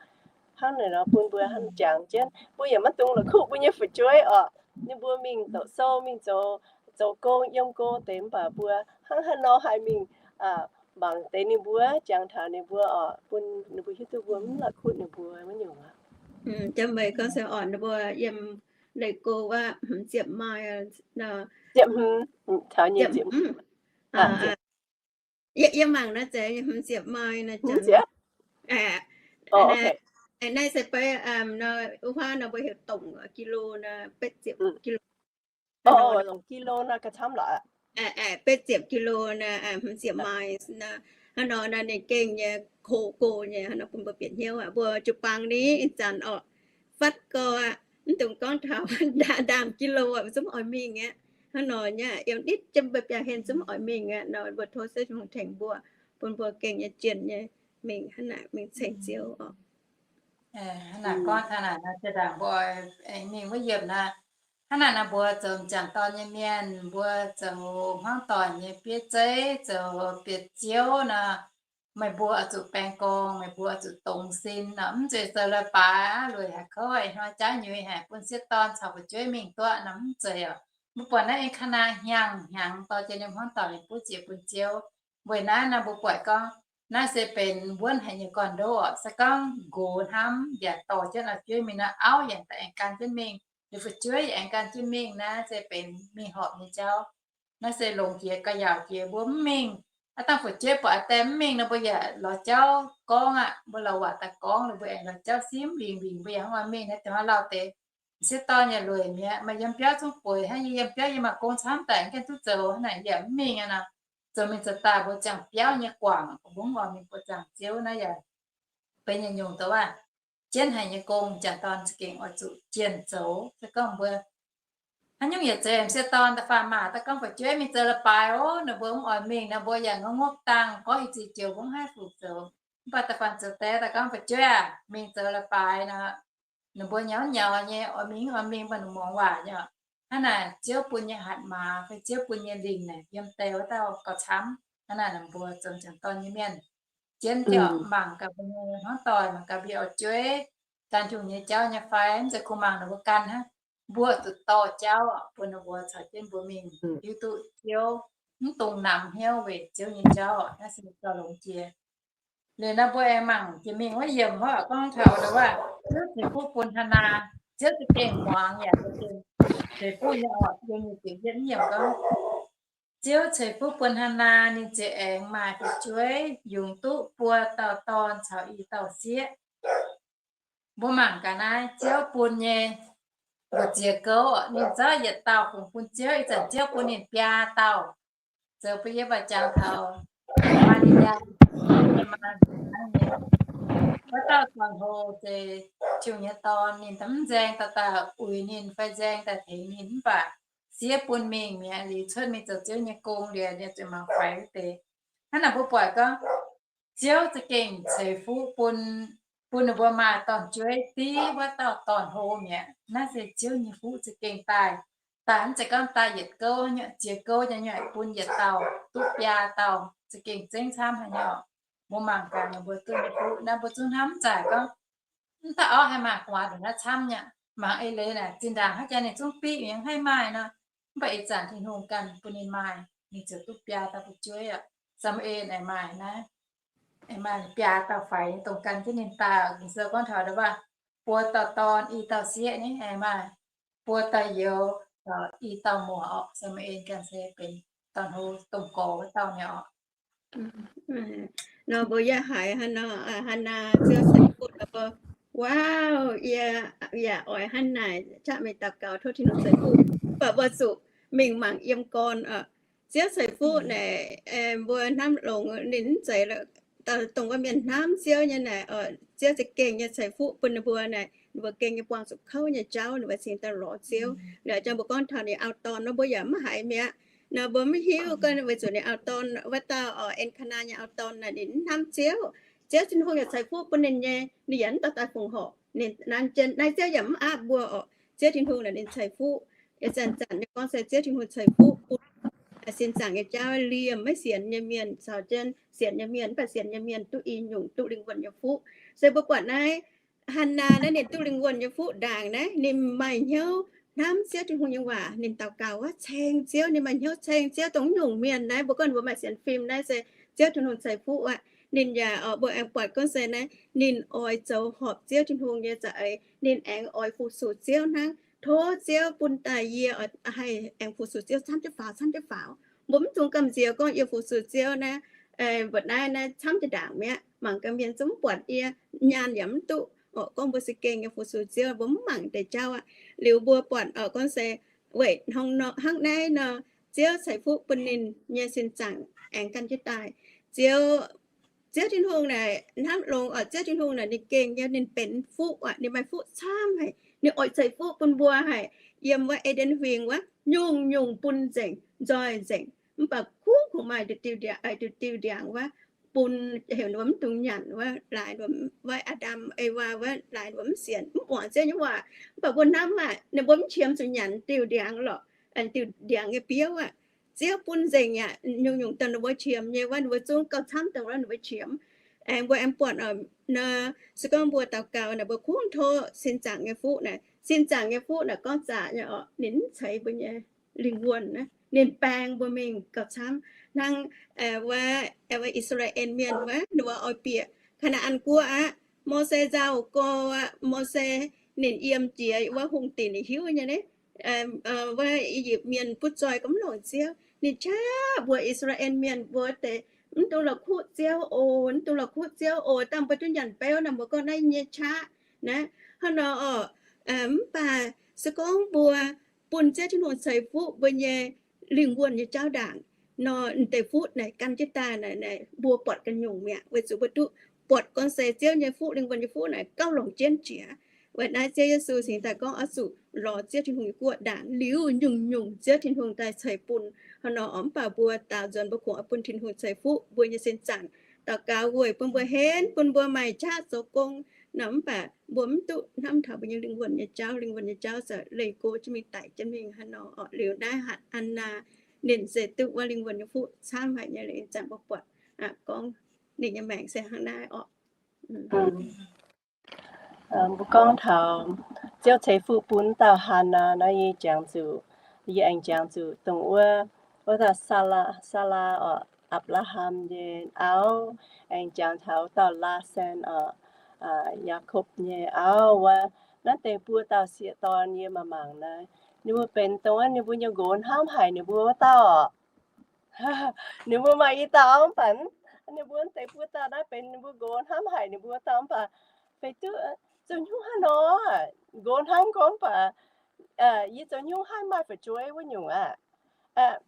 Hnangv naaic nor bun mbuo hnangv jangx jienv, mbuo yaac maiv dungx la'kuqv mbuo nyei fu'jueiv oc. Ninh mbuo mingh doqc sou, mingh zoux, zoux gong, yiem go deix, mv baac mbuo hnangv haaix nor haih mingh mangc deix ninh mbuo, jangx taux ninh mbuo oc, bun ninh mbuo hiuv duqv mbuo mv la'kuqv ninh mbuo wuov nyungc. Jiem meih gorngv se orqc, ninh mbuo yiem leih go wuov hmz ziepc mai, ziepc hmz, taux nyei ziepc hmz. Yie mangc naaiv zeiz hmz ziepc mai naaiv. Naaiv se beiv nor, wuov huaav nor mbuo heuc dongc kilo nor, betv ziepc kilo. Dongc kilo nor gauh camv lorqc. Betv ziepc kilo nor, hmz ziepc mai nor. Hnangv nor nor ninh gengh nyei, ko go nyei, hnangv nor bun mbuo bieqc hnyouv aqv. Mbuo jiu-baang ni ih zanc orqc, fatv gau aqv. Mv dungx gorngv taux ndaam-ndaam kilo aqv, zungv oix mingh aqv. Hnangv nor nyei, yiem nitv jiem mbuo biauv-hlen zungv oix mingh aqv nor, mbuo tov Ziouv Tin-Hungh tengx mbuo, bun mbuo gengh nyei jienh nyei mingh hnangv naaic, mingh ceng Ziouv oc. Hnangv naaic gorngv taux naaic nor, zinh ndaangc mbuo aengx mingh wuov yiemc naaic, hnangv naaic nor mbuo zoux m'jangc dorn nyei mienh, mbuo zoux hmuangv doic nyei bieiv zeiv, zoux bieqc ziouv nor, meih mbuo oix zuqc baeng gorngv, meih mbuo oix zuqc dongz sin nor, mv zeiz zoux leiz-baaix lueic haic kouv haic hnoi jaav nyuiz haic bun sieqv dorn caux fu'jueiv mingh duqv nor, mv zeiz oc. Mbuo buatc naaiv Elkanaa hnyangx-hnyangx dorh jienv ninh hmuangv doic mingh buov ziec bun Ziouv. Weic naaiv nor mbuo buatc gorngv naaiv se benx wuonv haic nyei gorn-ndoqv oc. Se gorngv nqox hnamv yaac dorh jienv fu'jueiv mingh nor, auv yaac daaih aengx gan jienv mingh, liuz fu'jueiv yaac aengx gan jienv mingh, naaiv se benx mingh horpc nyei jauv. Naaiv se longx jiex ga'yaauc jiex mbuo mv mingh. Aav dangh fu'jueiv buatc aa die mv mingh nor, mbuo yaac lorz jauv gorngv aqv. Mbuo lorz waac daaih gorngv, mbuo aengx lorz jauv simv mbingx mbingx, mbuo yaac hnangv oix mingh naaiv, dongh hnoi lauh deix m'sieqv dorn yaac lueic mi'aqv, maaih yiem biauv zungv bueix hnangv. Yie yiem biauv yie mangc gong camv daaih mv gaengh duqv zoux, hnangv naaic yie yaac mv mingh aqv nor. Zoux mingh zoux daaih mbuo ziangh biauv nyei guangc, mbuo mv oix mingh, mbuo ziangh Ziouv naaiv yaac benx nyei nyungc dongh aav, jienv haic nyei gong, m'jangc dorn za'gengh oix zuqc jienh zoux. Se gorngv mbuo haaix nyungc yietc zeiz m'sieqv dorn da'faanh maac daaih gorngv fu'jueiv mingh zoux leiz-baaix oc, ninh mbuo mv oix mingh nor, mbuo yaac ngopv ngopv dangh gorngv i ziex joux mbuo mv haih fungc zoux. Mv baac da'faanh zoux deix daaih gorngv fu'jueiv aac, mingh zoux leiz-baaix nor, ninh mbuo nyauv nyauv nyei, oix mingh mv oix mingh, mv baac ninh muangx waac nyei. Hnangv naaic Ziouv bun nyei hatc maaz fai Ziouv bun nyei lingc naaic yiem die wuov dauh gauh camv. Hnangv naaic ninh mbuo zoux m'jangc dorn nyei mienh jienv ziouc mangc gaax mbuo nyei hmuangv doic, mangc gaax mbuo nyei fu'jueiv gan Tin-Hungh nyei jauv nyei fai, mv zeiz kungx mangc ninh mbuo gan hnangv. Mbuo zuqc dorh jauv bun ninh mbuo caux jienv mbuo mingh hiuv duqv Ziouv. mv dungx namx hnyouv weic Ziouv nyei jauv. Naaiv se gauh longx jiex. Liuz naaiv mbuo aengx mangc jiex mingh wuov yiemc wuov gorngv taux ndau wuov, Ziouv ceix fuqv bun Hannaa. Ziouv za'gengh muangx yaac za'gengh ceix fuqv nyei oc. Yiem nyic ziepc yietv yiemc gorngv, Ziouv ceix fuqv bun Hannaa, ninh ziouc aengx maaih fu'jueiv, yungz duqv buo dauh dorn caux i dauh sieqv. Mbuo mangc gaax naaiv Ziouv bun nyei mbu'ziex gouv, ninh zorqv yietc dauh fungx bun Ziouv, ih zanc Ziouv bun ninh biaa dauh zoux bun yie mbuo jangx taux Maa^li^yaa, wuov dauh dorn-hlo se Tin-Hungh nyei Dorn, ninh mv nzaeng dauh daaih uix ninh fai nzaeng daaih tengx ninh, mv baac sieqv bun mingh mi'aqv, liuz cuotv mingh zoux Ziouv nyei gong liuz, ninh zuqc mangc faix wuov deix. Hnangv naaic mbuo buatc gorngv, Ziouv za'gengh ceix fuqv bun, bun ninh mbuo maaih dorn-jueiv. Div wuov dauh dorn-hlo mi'aqv. Naaiv se Ziouv nyei fuqv za'gengh daaih, daaih mv zeiz gorngv daaih yietc gouv, ziex gouv nyei, bun yietc dauh duqv biaa dauh, za'gengh zengv camv haic nyei oc. Mbuo mangc gaax ninh mbuo duqv nyei fuqv naaiv, mbuo zungv hnamv zaaic gorngv, mv dauh orqv haih maaih gu'nguaaz ndongc naaiv camv nyei. Mangc eix leiz naaic zinh ndaangc haaix jaax ninh zungv biqv yaac haih maaih nor, mv baac ih zanc Tin-Hungh ganh bun ninh maaih, ninh ziouc duqv biaa dauh fu'jueiv aqv. Saa^mu^en aengx maaih naaiv, aengx maaih biaa dauh faix nyei dongh gan jienv ninh daaih. Ging-Sou gorngv taux ndau wuov, buo dauh dorn i dauh sieqv nyei, aengx maaih buo dauh youz, i dauh muoc orqc. Saa^mu^en ganh se benx dorn-hlo domh gorx wuov dauh nyei orqc. Nor mbuo yaac haiz hnangv nor, Hannaa Ziouv ceix fuqv, mbuo, wow, yie yaac oix hnangv naaic qaqv mingh daux gaux tov Tin-Hungh ceix fuqv. Mv baac mbuo zuqc mingh mangc yiem gorn oc. Ziouv ceix fuqv naaic, mbuo hnamv longx ninh mv zeiz dongh wuov mienh hnamv Ziouv nyei naaic, Ziouv za'gengh nyei ceix fuqv bun ninh mbuo naaic, ninh mbuo gengh nyei buangh zuqc kouv nyei jauv, ninh mbuo cingx daaih lorz Ziouv. Liuz jang mbuo gorngv taux ninh auv-dorn nor, mbuo yaac mv haiz mi'aqv. Nor mbuo mv hiuv gorngv weic zuqc ninh auv-dorn wuov dauh, En^kaa^naa nyei auv-dorn naaic ninh mv hnamv Ziouv. Ziouv Tin-Hungh yaac ceix fuqv bun ninh nyei, ninh yaac mv dorh daaih fongc horc. Ninh naaiv jienv naaiv Ziouv yaac mv aapv mbuo orqc. Ziouv Tin-Hungh naaic ninh ceix fuqv. Yaac zanc-zanc nyei gorngv se Ziouv Tin-Hungh ceix fuqv bun sin zaangc nyei jauv liemh maiv sienx nyei mienh caux jienv sienx nyei mienh, mv baac sienx nyei mienh duqv i nyungc duqv lingh wuonh nyei fuqv. Se mbuo buatc naaiv Hannaa naaiv ninh duqv lingh wuonh nyei fuqv ndaangc naaiv, ninh maaih hnyouv hnamv Ziouv Tin-Hungh nyei waac, ninh daux gaux wuov ceng Ziouv, ninh maaih hnyouv ceng Ziouv dongh mv nyungc mienh naaiv. Mbuo gorngv mbuo maaih sienx fim naaiv se Ziouv Tin-Hungh ceix fuqv aqv. Ninh yaac, mbuo aengx buatc gorngv se naaiv ninh oix zoux horpc Ziouv Tin-Hungh nyei za'eix, ninh aengx oix fu-sux Ziouv hnangv. Tov Ziouv bun daaih yie haih aengx fu-sux Ziouv camv jienv faaux, camv jienv faaux. Mbuo mv dungx gamh nziex gorngv yie fu-sux Ziouv naaiv, mbuoqc naaiv naaiv camv jienv ndaangc mi'aqv. Mangc gaax mienh zungv mv buatc yie, nyaanh yaac mv duqv. Orqc, gorngv mbuo za'gengh nyei fu-sux Ziouv, mbuo mv mangc deix jauv aqv. Liuz mbuo buatc orqc gorngv se weic hnangv naaiv nor, Ziouv ceix fuqv bun ninh nyei sin zaangc aengx gan jienv daaih. Ziouv, Ziouv Tin-Hungh naaic hnamv longx orqc. Ziouv Tin-Hungh naaic ninh gengh nyei, ninh benx fuqv aqv. Ninh maaih fuqv camv haic. Ninh oix ceix fuqv bun mbuo haic. Yiem wuov E^nden Huingx wuov nyungc-nyungc bun nzengc, nzoih nzengc. Mv baac kungx kungx maaih diuh diuh ndiangx, diuh diuh ndiangx wuov bun heuc mbuo mv dungx nyanc wuov, laaix wuov Aa^ndam Ewaa wuov laaix mbuo mv sienx, mv muangx Ziouv nyei waac. Mv baac mbuo hnamv aqv, ninh mbuo mv qiemx zuqc nyanc diuh ndiangx lorqc, diuh ndiangx nyei biouv aqv. Ziouv bun nzengc aqv. Nyungc-nyungc dongh ninh mbuo qiemx nyei wuov, ninh mbuo zungv gauh camv dongh wuov ninh mbuo qiemx. Aengx mbuo aengx buatc nor, se gorngv mbuo daux gaux naaic, mbuo kungx tov sin zaangc nyei fuqv naaic. Sin zaangc nyei fuqv naaic gorngv zaqc nyei orqc, ninh mv ceix mbuo nyei lingh wuonh naaiv, ninh baeng mbuo mingh gauh camv. Hnangv wuov, wuov I^saa^laa^en Mienh wuov, ninh mbuo oix bieqc Kaa^naa^an Guoqv aqv. Mose nzauh gorx aqv, Mose ninh yiem jiex wuov hungh dinc hiuv nyei naaiv, wuov I^yipv Mienh butv zoih gorngv mv longc Ziouv. Ninh qaqv mbuox I^saa^laa^en Mienh mbuo deix, mv dungx la'kuqv Ziouv oc, mv dungx la'kuqv Ziouv oc. Dangh mbuo duqv nyanc beuv nor, mbuo gorngv naaiv nyei qaqv naaiv. Hnangv nor orqc, mv baac se gorngv mbuo bun Ziouv Tin-Hungh ceix fuqv mbuo nyei lingh wuonh nyei jauv ndaangc nor, deix fuqv naaic gan jienv daaih naaic, mbuo buatc ganh nyungc mi'aqv, weic zuqc mbuo duqv buatc gorngv se Ziouv nyei fuqv, lingh wuonh nyei fuqv naaic gauh longc jienv jiex. Weic naaiv Ziouv Yesu cingx daaih gorngv oix zuqc lorz Ziouv Tin-Hungh nyei guoqv ndaangc liuz nyungc-nyungc Ziouv Tin-Hungh daaih ceix bun. Hnangv nor orqc, mv baac mbuo daaux nzuonx mbuo kungx oix bun Tin-Hungh ceix fuqv mbuo nyei sin zaangc, daux gaux weic bun mbuo henv, bun mbuo maaih qaqv zoux gong nor, mv baac mbuo mv duqv hnamv taux mbuo nyei lingh wuonh nyei jauv. Lingh wuonh nyei jauv za'gengh leih go jienv mingh, daic jienv mingh hnangv nor orqc. Liuz naaiv Hannaa ninh se duqv wuov lingh wuonh nyei fuqv camv haic nyei. Liuz ih zanc mbuo buatc gorngv ninh nyei maengc se hnangv naaiv orqc. Mbuo gorngv taux Ziouv ceix fuqv bun dauh Hannaa naaiv, yie jangx zuqc, yie aengx jangx zuqc dongh wuov, Wuov dauh Saalaa, Saalaa oc, Apc^laa^ham nyei auv, aengx jangx taux wuov dauh Laasen oc, Yaakopv nyei auv wuov. Naaiv deix buo dauh sieqv-dorn yie mangc mangc naaiv, ninh mbuo benx dongh wuov ninh mbuo nyei nqox hnamv haic ninh mbuo wuov dauh oc. Ninh mbuo maaih i dauh mv baac ninh mbuo deix buo dauh naaiv benx ninh mbuo nqox hnamv haic ninh mbuo dauh mv baac feix duqv zoux hnyouv haaix nor, nqox hnamv gorngv mv baac yie zoux hnyouv haaix maaih fu'jueiv wuov nyungc aqv.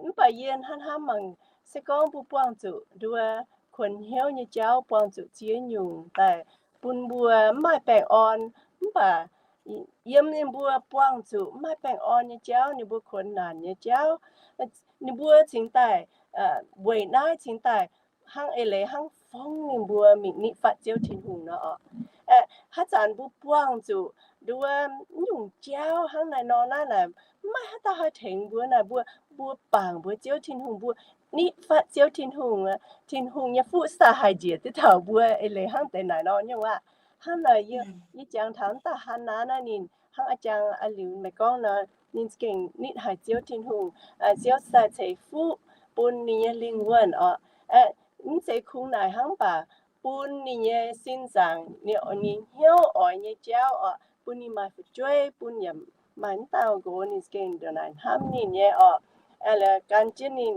Mv baac yie hnamv hnamv mangc, se gorngv mbuo buangh zuqc nduov kuonx hnyouv nyei jauv, buangh zuqc ziex nyungc daaih bun mbuo mv maaih baengh orn, mv baac yiem ninh mbuo buangh zuqc mv maaih baengh orn nyei jauv, ninh mbuo kuonx naanc nyei jauv, ninh mbuo cingx daaih weic naaiv cingx daaih hnangv eix leiz hnangv fongv ninh mbuo mingh nitv fatv Ziouv Tin-Hungh nor oc. Haaix zanc mbuo buangh zuqc nduov nyungc jauv hnangv naaiv nor naaiv, mv maaih haaix dauh haih tengx mbuo naaic, mbuo, mbuo bangc mbuo Ziouv Tin-Hungh, mbuo nitv fatv Ziouv Tin-Hungh, Tin-Hungh nyei fuqv se daaih haih njiec diqv taux mbuo eix leiz hnangv deix naaic nor nyungc aqv. Hnangv naaic yie jangx taux wuov dauh Hannaa naaiv, ninh hnangv a'jang a'liuz meih gorngv nor, ninh za'gengh nitv haic Ziouv Tin-Hungh. Ziouv se daaih ceix fuqv bun ninh nyei lingh wuonh oc. Mv zeiz kungx naaic hnangv baac bun ninh nyei sin zaangc, ninh hnyouv oix nyei jauv oc, bun ninh maaih fu'jueiv, bun yaac maaih wuov dauh nqox ninh za'gengh ndongc naaic hnamv ninh nyei oc. Laaix gan jienv ninh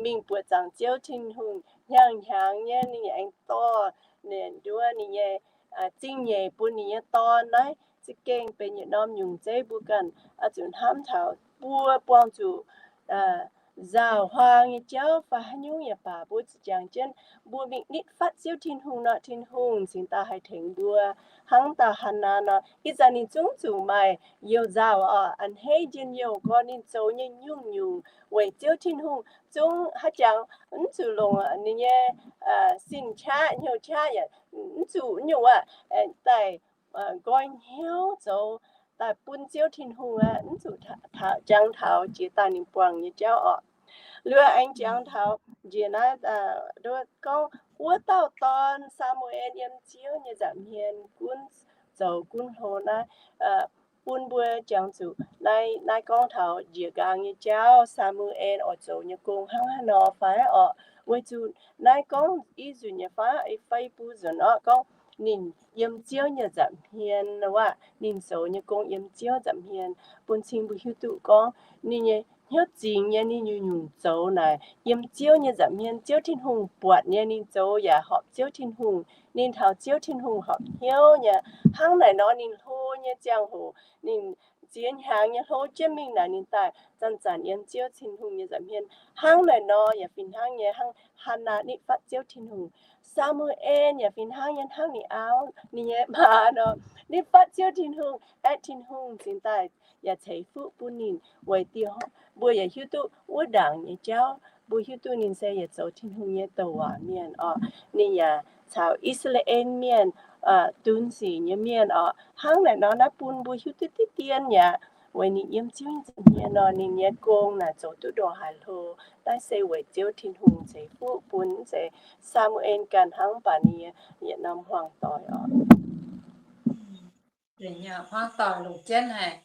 mingh buoqc zaangc Ziouv Tin-Hungh hnyangx-hnyangx nyei, ninh aengx dorh ninh nduov ninh nyei zingh nyeic bun ninh nyei dorn naaiv, za'gengh benx yietc norm nyungc zeiv mbuo ganh oix zuqc hnamv taux mbuo buangh zuqc nzauh huaang nyei jauv fai haaix nyungc yaac baac, mbuo zuqc jangx jienv mbuo mingh nitv fatv Ziouv Tin-Hungh nor, Tin-Hungh cingx daaih haih tengx mbuo. Hnangv dauh Hannaa nor, ih zanc ninh zungv zuqc maaih youh nzauh oc, a'hneiv njien-youh gorx, ninh zoux nyei nyungc-nyungc weic Ziouv Tin-Hungh zungv haaix jangx mv zuqc longc ninh nyei sin qaqv hnyouv qaqv yaac mv zuqc nyungc aqv, daaih nqoi hnyouv zoux daaih bun Ziouv Tin-Hungh aqv, mv zuqc jangx taux jiex daaih ninh buangh nyei jauv oc. Liuz aengx jangx taux njiec naaiv, gorngv wuov dauh dorn, Saa^mu^en, yiem Ziouv nyei nza'hmien gunv zoux gunv hlo naaiv, bun mbuo jangx zuqc naaiv, naaiv gorngv taux njiec nqaang nyei jauv, Saa^mu^en oix zoux nyei gong hnangv haaix nor fai orqc? Weic zuqc naaiv gorngv i nzunc nyei fai, fai i buo nzunc orqc, gorngv ninh yiem Ziouv nyei nza'hmien wuov, ninh zoux nyei gong yiem Ziouv nza'hmien, bun cing mbuo hiuv duqv gorngv ninh nyei hnyouv zingx nyei, ninh nyungc-nyungc zoux naaic yiem Ziouv nyei nza'hmien, Ziouv Tin-Hungh buatc nyei, ninh zoux yaac horpc Ziouv Tin-Hungh, ninh taux Ziouv Tin-Hungh horpc hnyouv nyei. Hnangv naaic nor ninh hlo nyei ziangh hoc, ninh ziex hnyangx nyei hlo jienv mingh naaic, ninh daaih zanc-zanc yiem Ziouv Tin-Hungh nyei nza'hmien. Hnangv naaic nor yaac fih hnangv nyei, hnangv Hannaa nitv fatv Ziouv Tin-Hungh, Saa^mu^en yaac fih hnangv nyei, hnangv ninh auv, ninh nyei maa nor, nitv fatv Ziouv Tin-Hungh, aeqv, Tin-Hungh cingx daaih yaac ceix fuqv bun ninh weic diuh. Mbuo yaac hiuv duqv wuov ndaangc nyei jauv, mbuo hiuv duqv ninh se yaac zoux Tin-Hungh nyei douc waac mienh orqc. Ninh yaac caux I^saa^laa^en Mienh, dunx sic nyei mienh orqc. Hnangv naaic nor naaiv bun mbuo hiuv duqv diqv dien yaac weic ninh yiem Ziouv nyei nza'hmien nor, ninh nyei gong naaic zoux duqv ndongc haaix hlo. Naaiv se weic Ziouv Tin-Hungh ceix fuqv bun, mv zeiz Saa^mu^en ganh hnangv, mv baac ninh nyei yietc norm hmuangv doic orqc. Hmuangv doic longc jienv haic.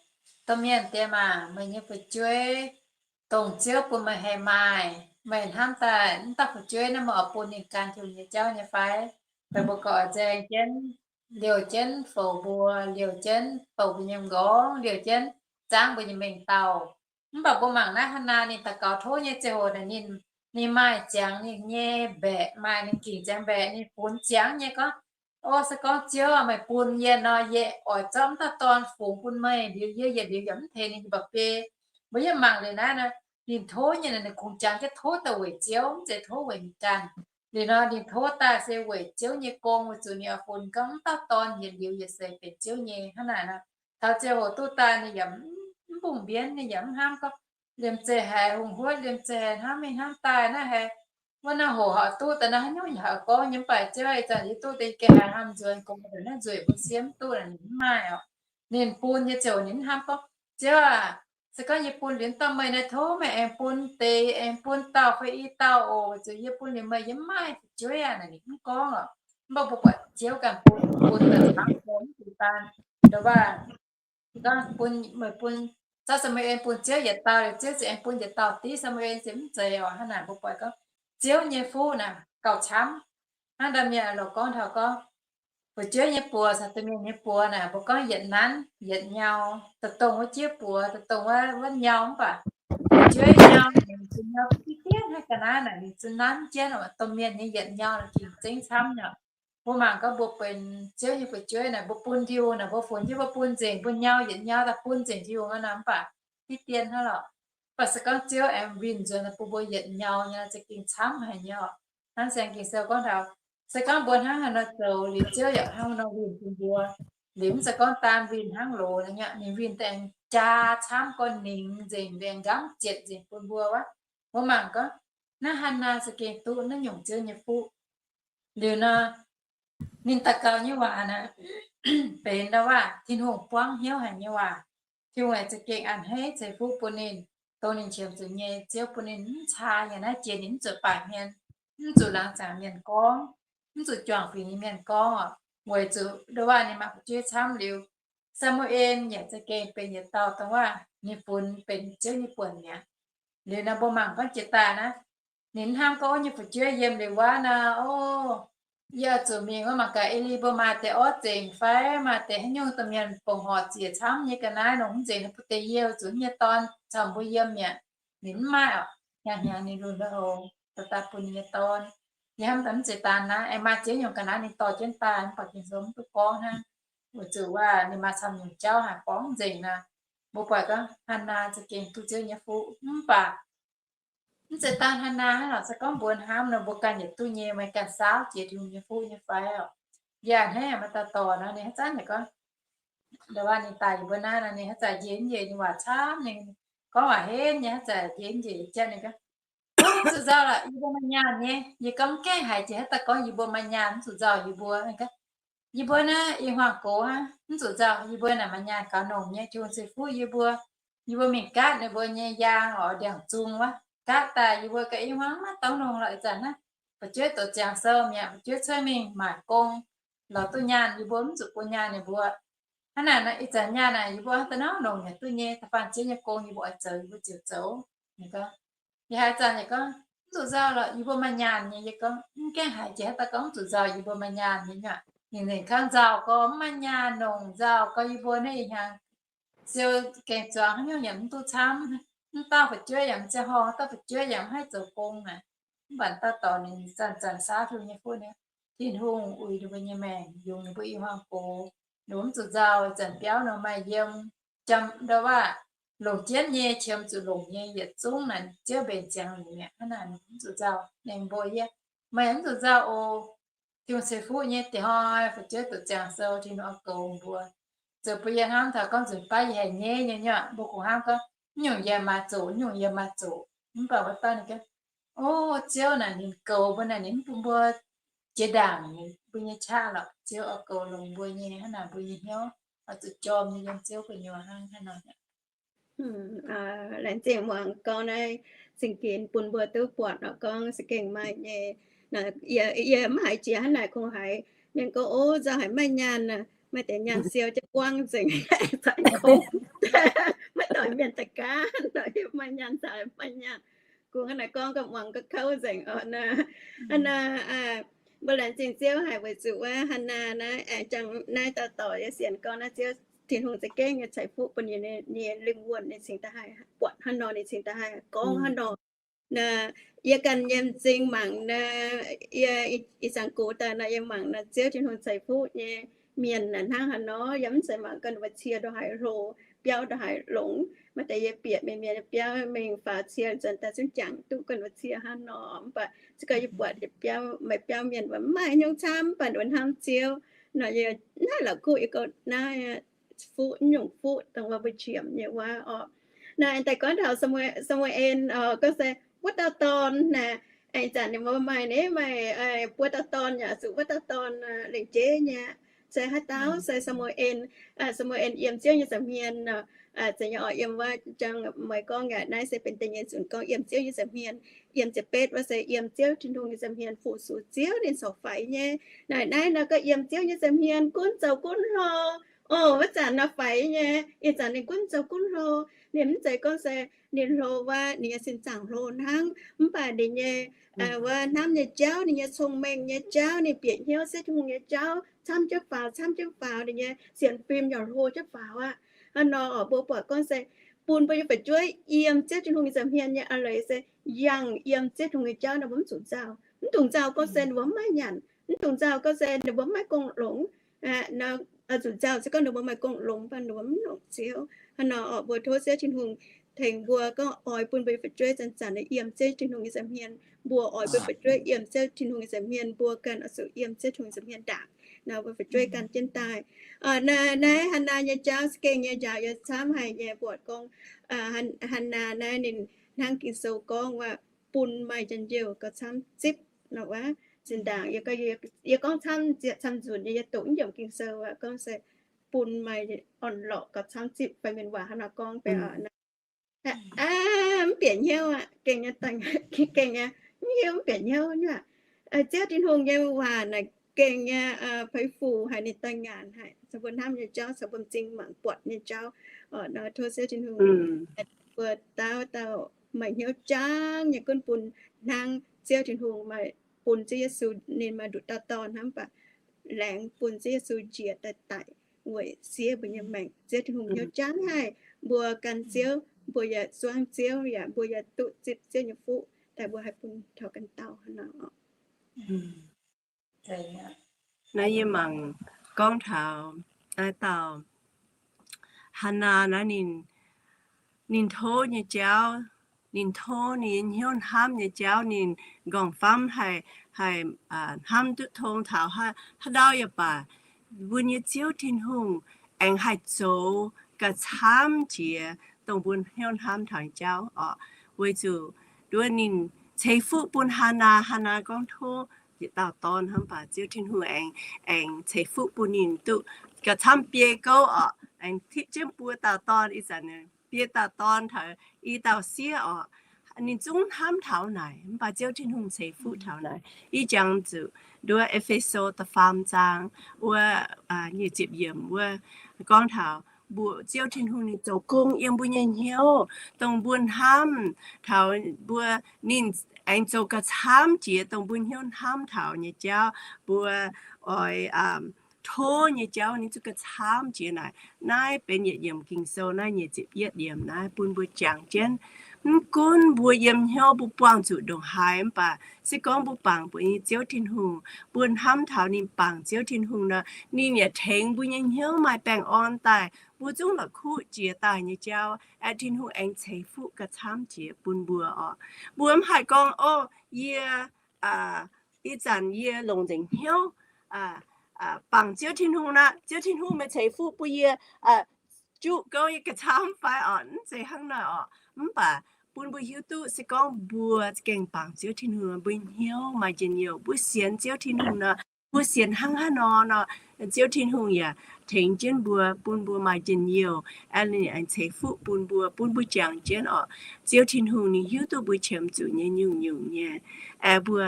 Domh mienh diex maac, meih nyei fu'jueiv, dongh Ziouv bun meih haih maaih, meih hnamv daaih mv dauh fu'jueiv naaiv meih oix bun ninh gan Tin-Hungh nyei jauv nyei fai? Meih mbuo gorqv-oix nzaeng jienv, liouh jienv foux mbuo, liouh jienv foux mbuo nyei m'nqorngv, liouh jienv zaangv mbuo nyei mengh dauh. Mv baac mbuo mangc naaiv Hannaa ninh daux gaux tov nyei ziangh hoc naaic, ninh, ninh maaih ziangx ninh nyei mbaeqc, maaih ninh gingc ziangx mbaeqc, ninh funx ziangx nyei gorngv, O, se gorngv Ziouv aac, meih bun yie nor, yie oix zorqv mv dauh dorn fungx bun meih, liuz yie yietc liuz yaac mv tengx ninh nyei mba'biei. Mbuo yie mangc liuz naaiv nor, ninh tov nyei, ninh kungx jangx jienv tov daaih weic Ziouv, mv zeiz tov weic ninh ganh. Liuz nor ninh tov daaih se weic Ziouv nyei gong, weic zuqc ninh oix funx gorngv mv dauh dorn yietc liuz yietc seix benx Ziouv nyei. Hnangv naaic nor, taux ziangh hoc duqv daaih ninh yaac mv bungx mbienv, ninh yaac mv hnamv gorngv liemh zeih haiz hungh huotv, liemh zeih haiz hnamv mingh hnamv daaih naaiv haiz wuov naaiv hoc horpc duqv daaih naaiv haaix nyungc yaac haih gorngv nyei, mv baac Ziouv ih zanc yie duqv deix geh haiz hnamv nzuonx gorngv daaih naaiv nzueic mbuo siev mv duqv naaic, ninh mv maaih oc. Ninh bun nyei ziouc ninh mv hnamv gorngv, Ziouv aac, se gorngv yie bun liuz dauh meih naaiv, tov meih aengx bun deix, aengx bun dauh fai i dauh oc, weic zuqc yie bun liuz meih yie mv maaih fu'jueiv aqv naaic, ninh mv gorngv oc. Mv baac mbuo buatc Ziouv ganh bun, bun daaih camv gorngv mv deix daan, ndoh waac, gorngv bun, meih bun Taux Saa^mu^en bun Ziouv yietc dauh liuz, Ziouv ziouc aengx bun yietc dauh div Saa^mu^en, ziouc mv zeiz oc. Hnangv naaic mbuo buatc gorngv Ziouv nyei fuqv naaic gauh camv. Hnangv da'mienh loz gorngv taux gorngv, fu'jueiv nyei buoz caux da'mienh nyei buoz naaic, mbuo gorngv yietc nanv yietc nyau, da'dongh wuov jieqv buoz, da'dongh wuov nyau, mv baac fu'jueiv nyau, ninh nyau diqv diqv hnangv ga'naaiv naaic, ninh zuqc nanv jienv oc. Domh mienh nyei yietc nyau naaic ging zengv camv nyei. Mbuo mangc gorngv mbuo benx Ziouv nyei fu'jueiv naaic, mbuo bun Tin-Hungh naaic, mbuo funx jienv mbuo bun nzengc, mbuo nyau yietc nyau daaih bun nzengc Tin-Hungh aqv nor, mv baac diqv dien hnangv lorqc. Mv baac se gorngv Ziouv aengx winh nzuonx bun mbuo yietc nyau nyei, za'gengh camv haic nyei oc. Hnangv Singx Ging Sou gorngv taux, se gorngv mbuo hnangv haaix nor zoux liuz, Ziouv yaac hnangv nor winh bun mbuo. Liuz mv zeiz gorngv daan winh hnangv loz nyei, ninh winh daaih aengx jaa camv, gorngv ningx nzengc, aengx nqamv zietc nzengc bun mbuo wuov. Mbuo mangc gorngv naaiv Hannaa za'gengh duqv naaiv nyungc Ziouv nyei fuqv. Liuz nor, ninh daux gaux nyei waac naaic, benx ndau waac Tin-Hungh buangv hnyouv haic nyei waac. Tin-Hungh aengx za'gengh a'hneiv ceix fuqv bun ninh, dongh ninh qiemx zuqc nyei. Ziouv bun ninh mv caa yaac naaiv jiex ninh mv zuqc baaic hmien, mv zuqc laangz zaangc mienh gorngv, mv zuqc juangc fingx nyei mienh gorngv oc. Weic zuqc ndau waac ninh mangc fu'jueiv camv liuz, Saa^mu^en yaac za'gengh benx yietc dauh dongh waac ninh funx benx Ziouv nyei buonc mi'aqv. Liuz nor mbuo mangc gorngv jiex daaih naaiv, ninh hnamv gorngv wuov nyei fu'jueiv yiem liuz wuov nor, o, yie oix zuqc mingh wuov mangc gaax Eli mbuo maaih deix orv zengc fai maaih deix haaix nyungc domh mienh bongc horc ziec camv nyei ga'naaiv nongc mv nzengc, ninh mbuo deix yie zuqc nyei dorn caux mbuo yiem mi'aqv. Ninh mv maaih oc. Hnyangx hnyangx ninh lunx lui-houx daaih bun ninh nyei dorn. Yie hnamv daaih mv zeiz daan naaiv, aengx maaih ziex nyungc ga'naaiv ninh dorh jienv daaih, mv baac Ging-Sou mv duqv gorngv hnangv. Weic zuqc waac ninh maaih camv nyungc jauv haic borngv nzengc nor. Mbuo buatc gorngv Hannaa za'gengh duqv Ziouv nyei fuqv, mv baac mv zeiz daan Hannaa hnangv lorqc, se gorngv mbuo hnamv nor mbuo ganh yietc duqv nyei, meih ganh saauv jiex Tin-Hungh nyei fuqv nyei fai oc. Yie a'hneiv yaac maaih dauh dorc nor, ninh haaix zanc yaac gorngv, ndau waac ninh daaih yie mbuo naaiv nor, ninh haaix zanc njiec njiec ninh waac camv, ninh gorngv waac henv nyei, haaix zanc njiec njiec jatv ninh gorngv, mv zuqc nzauh lorqc, yie mbuo maaih nyaanh nyei. Yie gorngv, mv gaengh haiz jiex haaix dauh gorngv yie mbuo maaih nyaanh, mv zuqc nzauh yie mbuo. Yie mbuo naaiv i hmuangx gox hnangv, mv zuqc nzauh, yie mbuo naaic maaih nyaanh gaux nongc nyei, Tin-Hungh ceix fuqv yie mbuo. Yie mbuo mingh gaatv ninh mbuo nyei yaang oc, ndiangx-zung wuov. Gaatv daaih yie mbuo ga'naaiv hmuangx maiv dongh nongc lorqc. Ih zanc naaiv fu'jueiv doqc ziangx sou mi'aqv, fu'jueiv cuotv mingh maaic gong, lorz duqv nyaanh, yie mbuo mv zuqc bun nyaanh ninh mbuo. Hnangv naaic nor, ih zanc nyaanh naaic yie mbuo hnangv da'nov nongc yaac duqv nyei, da'faanh Ziouv nyei gong yie mbuo oix zoux yie mbuo ziouc zoux. Ninh gorngv, yie haaix zanc yaac gorngv, mv zuqc nzauh lorqc, yie mbuo maaih nyaanh nyei. Yie gorngv, mv gaengh haiz jiex haaix dauh gorngv mv zuqc nzauh, yie mbuo maaih nyaanh nyei nyuoqc. Ninh nzengc kangv nzauh gorx, mv maaih nyaanh nongc, nzauh gorx yie mbuo naaiv ih hnyangx siou gaeng-zuangx haaix nyungc yaac mv duqv camv, mv dauh fu'jueiv yaac mv ziangh horngh, dauh fu'jueiv yaac mv haih zoux gong naaic. Mv baac dauh dorc ninh zanc-zanc saauv Tin-Hungh nyei fuqv nyei, Tin-Hungh uix ninh mbuo nyei maengc, yungz ninh mbuo i hmuangx gox. Ninh mbuo mv zuqc nzauh, zanc biauv nor maaih yiem, jam ndau waac longc jienv nyei, qiemx zuqc longc nyei, yietc zungv naaic Ziouv mbenc ziangx liuz mi'aqv. Hnangv naaic ninh mbuo mv zuqc nzauh. Ninh mbuo yie, meih mv zuqc nzauh oc. Tin-Hungh ceix fuqv nyei dieh hnoi fu'jueiv doqc ziangx sou, Tin-Hungh oix goux mbuo. Zoux bun yie hnamv taux gorngv nzunc baav yie haiz nyeiv nyei nyuoqc, mbuo kungx hnamv gorngv, mv nyungc yie maaih zoqc, mv nyungc yie maaih zoqc. Mv baac wuov dauh ninh gorngv, o, Ziouv naaic ninh goux mbuo naaic, ninh mv bun mbuo jiex ndaangc mbuo nyei qaqv lorqc. Ziouv oix goux longx mbuo nyei, hnangv naaic mbuo nyei hnyouv oix zuqc jorm nyei yiem Ziouv gu'nyuoz hnangv haaix nor. Laengz zingh muangx gorngv naaiv zingh ginx bun mbuo duqv buatc nor gorngv za'gengh maaih nyei. Yie mv haiz jiex hnangv naaic kungx haiz mienh gorngv, o, nzauh haic maiv maaih nyaanh aqv, maaih deix nyaanh siou jienv buangv nzengc, maiv doic mienh daaih gaanv, maaih nyaanh nzauh haic maiv maaih nyaanh. Kungx hnangv naaic gorngv gauh muangx gauh kouv nzengc oc naaic. Hnangv naaic, mbuo laengz zingh Ziouv haic weic zuqc wuov Hannaa naaiv, aengx jangx naaiv dauh dorc yie sienx gorngv naaiv Ziouv Tin-Hungh za'gengh nyei ceix fuqv bun ninh nyei lingh wuonh, ninh cingx daaih haih buatc hnangv nor, ninh cingx daaih haih gorngv hnangv nor. Naaic, yie ganh yiem m'zing mangc naaic, yie ih zanc gox daaih naaic yie mangc naaic Ziouv Tin-Hungh ceix fuqv nyei mienh naaic hnangv haaix nor. Yie mv zeiz mangc ganh wuov cie ndongc haaix hlo, biauv ndongc haaix longx. Maaih deix yie bieqc mienh mienh biauv mingh faaux cie nzuonx daaih zungv jangx duqv ganh wuov cie hnangv nor. Mv baac se gorngv yie buatc yietc biauv, maaih biauv mienh wuov mv maaih haaix nyungc camv, mv baac wuov hnamv Ziouv nor, yie naaiv la'kuqv yie gorngv naaiv fuqv, nyungc fuqv dongh wuov mbuo qiemx nyei wuov oc. Naaic daaih gorngv taux Saa^mu^en, gorngv se wuov dauh dorn naaic, ih zanc ninh mbuo maaih, ninh maaih buo dauh dorn yaac zuqc wuov dauh dorn lengc jeiv nyei. Se haaix dauh? Se Saa^mu^en. Saa^mu^en yiem Ziouv nyei nza'hmien nor. Zeiz nyei oc, yiem wuov jangx meih gorngv yaac naaiv se benx da'nyeic nzunc gorngv yiem Ziouv nyei nza'hmien. Yiem ziepc betv wuov se yiem Ziouv Tin-Hungh nyei nza'hmien fu-sux Ziouv ninh corc faix nyei. Naaic naaiv nor gorngv yiem Ziouv nyei nza'hmien gunv zoux gunv hlorng. Oc, wuov zanc nor faix nyei. Ih zanc ninh gunv zoux gunv hlo. Ninh mv zeiz gorngv se ninh hlo wuov, ninh nyei sin zaangc hlo hnangv, mv baac ninh nyei wuov hnamv nyei jauv, ninh nyei cong-mengh nyei jauv, ninh bieqc hnyouv Ziouv Tin-Hungh nyei jauv camv jienv faaux, camv jienv faaux, ninh nyei sienx fim yaac hlo jienv faaux aqv. Hnangv nor oc, mbuo buatc gorngv se bun mbuo nyei fu'jueiv yiem Ziouv Tin-Hungh nyei nza'hmien nyei a'leiz se yangh yiem Ziouv Tin-Hungh nyei jauv nor, mbuo mv zuqc nzauh. Mv dungx nzauh gorngv se ninh mbuo mv maaih nyanc, mv dungx nzauh gorngv se ninh mbuo mv maaih gong longx. Zuqc nzauh se gorngv ninh mbuo maaih gong longx, mv baac ninh mbuo mv longc Ziouv. Hnangv nor oc, mbuo tov Ziouv Tin-Hungh tengx mbuo gorngv oix bun mbuo nyei fu'jueiv zanc-zanc yiem Ziouv Tin-Hungh nyei nza'hmien, mbuo oix bun fu'jueiv yiem Ziouv Tin-Hungh nyei nza'hmien, mbuo ganh oix zuqc yiem Ziouv Tin-Hungh nza'hmien ndaangc nor, mbuo fu'jueiv gan jienv daaih. Naaiv, naaiv Hannaa nyei jauv za'gengh nyei njaaux yie camv haic nyei, buatc gorngv Hannaa naaiv ninh hnangv Ging-Sou gorngv waac, bun maaih njien-youh gauh camv zipv nor wuov. Zinh ndaangc yie gorngv camv, camv nzunc nyei, yie doqc mv yiemc Ging-Sou waac gorngv se bun maaih orn-lorqc gauh camv zipv fai mienh waac hnangv nor gorngv fai mv bieqc hnyouv aqv, gengh nyei, gengh nyei, mv hiuv mv bieqc hnyouv nyei aqv. Ziouv Tin-Hungh nyei waac naaic gengh nyei, peix fuc haic, ninh daaih ngaanc haic caux mbuo hnamv nyei jauv, caux mbuo m'zing mangc buatc nyei jauv. Tov Ziouv Tin-Hungh mbuo dauh dauh maaih hnyouv jangv nyei gunv bun hnangv Ziouv Tin-Hungh maaih bun Ziouv Yesu, ninh maaih nduqc dauh dorn hnangv, mv baac laengz bun Ziouv Yesu njiec daaih daic weic siev mbuo nyei maengc. Ziouv Tin-Hungh hnyouv jangv haic, mbuo gan Ziouv, mbuo yaac zuangv Ziouv, yaac mbuo yaac duqv zipv Ziouv nyei fuqv daaih, mbuo haih bun taux ganh dauh hnangv nor. Naaiv yie mangc gorngv taux naaiv dauh Hannaa naaiv, ninh, ninh tov nyei jauv, ninh tov ninh nyei hnyouv hnamv nyei jauv, ninh nqorngv-famv haih, haih hnamv duqv tong taux haaix ndau yaac baac, mbuo nyei Ziouv Tin-Hungh aengx haih zoux gauh camv jiex dongh mbuo hnyouv hnamv taux nyei jauv oc. Weic zuqc nduov ninh ceix fuqv bun Hannaa, Hannaa gorngv tov yietc dauh dorn hnangv, mv baac Ziouv Tin-Hungh aengx, aengx ceix fuqv bun ninh duqv gauh camv biei gouv oc, aengx tipv jienv buo dauh dorn. Ih zanc biei dauh dorn taux i dauh sieqv oc. Ninh zungv hnamv taux naaic, mv baac Ziouv Tin-Hungh ceix fuqv taux naaic. Ih jangx zuqc nduov E^fe^so da'faam zaang wuov nyic ziepc yiemc wuov gorngv taux mbuo Ziouv Tin-Hungh ninh zoux gong yiem mbuo nyei hnyouv, dongh mbuo hnamv taux mbuo, ninh aengx zoux gauh camv jiex dongh mbuo hnyouv hnamv taux nyei jauv, mbuo oix tov nyei jauv ninh zungv gauh camv jiex naaic. Naaiv benx yietc yiemc Ging-Sou naaiv nyic ziepc yietv yiemc naaiv bun mbuo jangx jienv. Mv gunv mbuo yiem hnyouv mbuo buangh zuqc ndongc haaix, mv baac se gorngv mbuo bangc mbuo nyei Ziouv Tin-Hungh, mbuo hnamv taux ninh, bangc Ziouv Tin-Hungh nor, ninh yaac tengx mbuo nyei hnyouv maaih baengh orn daaih, mbuo zungv la'kuqv jiex daaih nyei jauv aeqv, Tin-Hungh aengx ceix fuqv gauh camv jiex bun mbuo oc. Mbuo mv haih gorngv, O, yie ih zanc yie longc nzengc hnyouv bangc Ziouv Tin-Hungh nor, Ziouv Tin-Hungh meih ceix fuqv bun yie juqv gouv yie gauh camv fai oc? Mv zeiz hnangv naaic oc. Mv baac bun mbuo hiuv duqv se gorngv mbuo za'gengh bangc Ziouv Tin-Hungh, mbuo hnyouv maaih njien-youh, mbuo sienx Ziouv Tin-Hungh nor, mbuo sienx hnangv haaix nor nor, Ziouv Tin-Hungh yaac tengx jienv mbuo, bun mbuo maaih njien-youh, aengx ceix fuqv bun mbuo, bun mbuo jangx jienv oc. Ziouv Tin-Hungh ninh hiuv duqv mbuo qiemx zuqc nyei nyungc-nyungc nyei. Aengx mbuo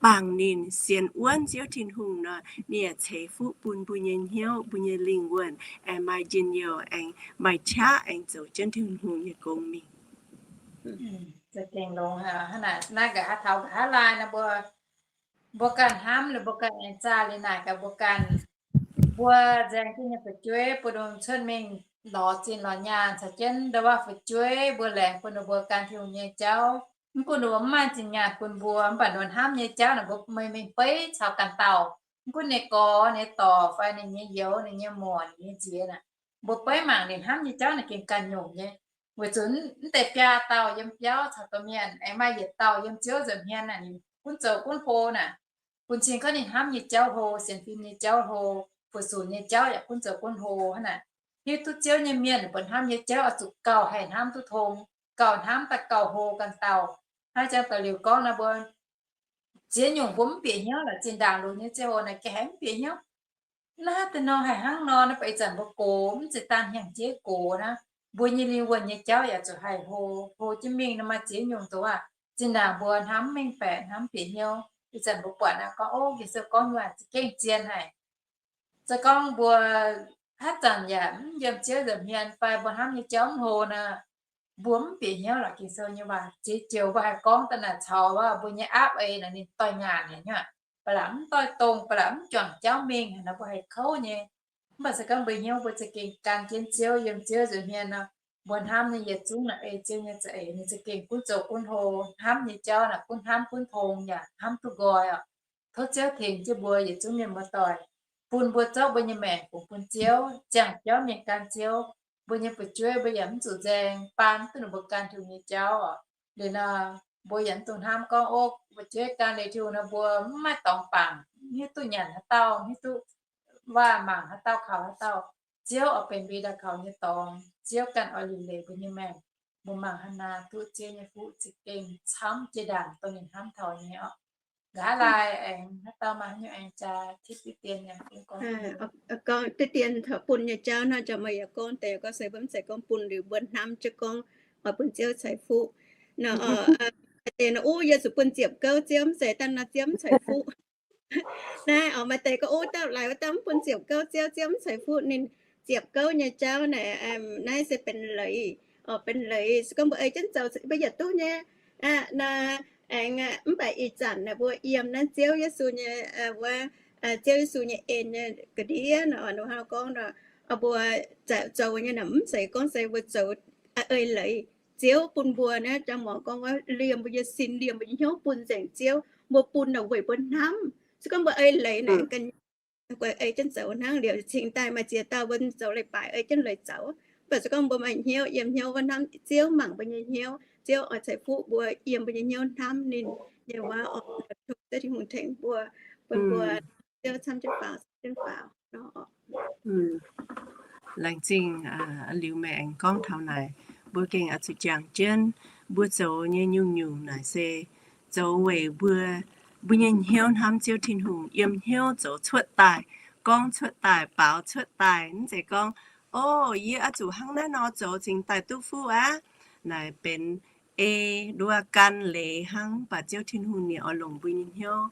bangc ninh, sienx wuonv Ziouv Tin-Hungh nor, ninh yaac ceix fuqv bun mbuo nyei hnyouv, mbuo nyei lingh wuonh aengx maaih njien-youh, aengx maaih qaqv, aengx zoux jienv Tin-Hungh nyei gong mingh. Za'gengh longx hnangv naaic. Naaiv nqa'haav taux nqa'haav laai nor, mbuo, mbuo ganh hnamv liuz, mbuo ganh aengx zaah liuz naaic gaax mbuo ganh, mbuo nzaeng jienv nyei fu'jueiv, mbuo ndongc cuotv mingh lorz zinh lorz nyaanh caux jienv ndau wuov fu'jueiv, mbuo laengz bun ninh mbuo gan Tin-Hungh nyei jauv. Mv gunv ninh mbuo mv maaih zinh nyaanh bun mbuo, mv baac ninh mbuo hnamv nyei jauv naaic, mbuo mingh beiv caux ganh dauh, mv gunv ninh nyei gorx, ninh nyei dorc, fai ninh nyei youz, ninh nyei muoc, ninh nyei nziez naaic, mbuo beiv mangc ninh hnamv nyei jauv naaic gengh ganh nyungc nyei. Weic zuqc mv deix biaa dauh yiem biauv caux domh mienh, aengx maaih yietc dauh yiem Ziouv nza'hmien naaic, ninh gunv zoux gunv hlo naaic. Bun cing gorngv ninh hnamv nyei jauv hlo, sienx fim nyei jauv hlo, fu-sux nyei jauv yaac gunv zoux gunv hlo hnangv naaic. Hiuv duqv Ziouv nyei mienh mbuo hnamv nyei jauv oix zuqc gauh haih hnamv duqv tong, gauh hnamv daaih gauh hlo ganh dauh. Hnangv jang da'liuz gorngv nor, mbuo ziex nyungc mbuo mv bieqc hnyouv lorqc, zinh ndaangc longx nyei ziangh hoc naaic gengh haiz mv bieqc hnyouv. Naaiv deix nor haih hnangv nor, naaiv baac ih zanc mbuo gox mv zeiz daan hnyangx-jeiv gox naaiv, mbuo nyei lingh wuonh nyei jauv yaac zuqc haih hlo, hlo jienv mingh nor. Maaih ziex nyungc zoux aac, zinh ndaangc mbuo hnamv mv mengh baeqc, hnamv mv bieqc hnyouv. Ih zanc mbuo buatc naaic gorngv, O, Ging-Sou gorngv nyei waac za'gengh zien haic. Se gorngv mbuo Haaix zanc yaac mv yiem Ziouv nza'hmien fai mbuo hnamv nyei jauv mv hlo nor, mbuo mv bieqc hnyouv lorqc. Ging-Sou nyei waac ziex joux mbuo haih gorngv daaih naaic caux wuov mbuo nyei aapv ei naaic ninh doix-ngaanc nyei aqv. Ba'laqc mv doix-dongh, ba'laqc mv juangc jauv mingh nor mbuo haih kouv nyei. Mv baac se gorngv mbuo hnyouv mbuo za'gengh gan jienv Ziouv, yiem Ziouv nza'hmien nor, mbuo hnamv nyei yietc zungv naaic ei Ziouv nyei za'eix, ninh za'gengh gunv zoux gunv hlo. Hnamv nyei jauv naaic gunv hnamv gunv tong yaac hnamv duqv nqoi oc. Tov Ziouv tengx jienv mbuo yietc zungv mienh muoz-doic, bun mbuo zorqv mbuo nyei maengc fungx bun Ziouv, ziangh jauv mienh gan Ziouv. Mbuo nyei fu'jueiv mbuo yaac mv zuqc nzaeng, baan duqv ninh mbuo gan Tin-Hungh nyei jauv oc. Liuz nor, mbuo yaac mv dungx hnamv gorngv, ov, fu'jueiv gan liuz Tin-Hungh nor mbuo mv maaih dorngx bangc, mv hiuv duqv nyanc haaix dauh, mv hiuv duqv waac mangc haaix dauh kaux haaix dauh. Ziouv oix benx mbuo daaih kaux nyei dorngx. Ziouv ganh oix liuc leiz mbuo nyei maengc. Mbuo mangc Hannaa duqv Ziouv nyei fuqv za'gengh camv jiex ndaangc dongh ninh hnamv taux nyei oc. Nqa'haav laai aengx haaix dauh maaih haaix nyungc aengx jaa tipv diqv dien yaac gorngv, gorngv diqv dien taux bun nyei jauv nor, jangx meih yaac gorngv deix gorngv se mbuo mv zeiz gorngv bun liuz mbuo hnamv jienv gorngv oix bun Ziouv ceix fuqv nor. Maaih deix nor, ov, yie zuqc bun ziepc gouv Ziouv, mv zeiz dangh nor Ziouv mv ceix fuqv. Naaiv oc, maaih deix gorngv, ov, dauh laaix wuov dauh mv bun ziepc gouv Ziouv, Ziouv mv ceix fuqv ninh. Ziepc gouv nyei jauv naaic, naaiv se benx leiz, benx leiz. Se gorngv mbuo ei jienv zoux mbuo yietc duqv nyei. Naaiv aengx mv baac ih zanc naaic mbuo yiem naaiv Ziouv Yesu nyei, wuov, Ziouv Yesu nyei en nyei ga'ndiev nor, ninh hnangv gorngv nor, mbuo zoux nyei naaic mv zeiz gorngv se mbuo zoux ei leiz. Ziouv bun mbuo naaiv jangx muangx gorngv wuov liemh mbuo nyei sin, liemh mbuo nyei hnyouv bun nzengc Ziouv. Mbuo bun naaic weic mbuo hnamv. Se gorngv mbuo ei leiz naaic ga'naaiv ei jienv zoux hnangv. Liuz cingx daaih maaih ziex dauh mbuo zoux leiz-baaix ei jienv leiz zoux. Mv baac se gorngv mbuo maaih hnyouv, yiem hnyouv wuov hnamv Ziouv mangc mbuo nyei hnyouv, Ziouv oix ceix fuqv mbuo yiem mbuo nyei hnyouv hnamv ninh nyei waac oc. Tov Ziouv Tin-Hungh tengx mbuo, bun mbuo Ziouv camv jienv faaux, camv jienv faaux nor. Laengz zingh liuz meih aengx gorngv taux naaic, mbuo gengh oix zuqc jangx jienv mbuo zoux nyei nyungc-nyungc naaic se zoux weic mbuo, mbuo nyei hnyouv hnamv Ziouv Tin-Hungh, yiem hnyouv zoux cuotv daaih, gorngv cuotv daaih, baaux cuotv daaih. Mv zeiz gorngv, o, yie oix zuqc hnangv naaiv nor zoux cingx daaih duqv fuqv aqv. Naaic benx ei nduov gan leiz hnangv. Mv baac Ziouv Tin-Hungh ninh oix longc mbuo nyei hnyouv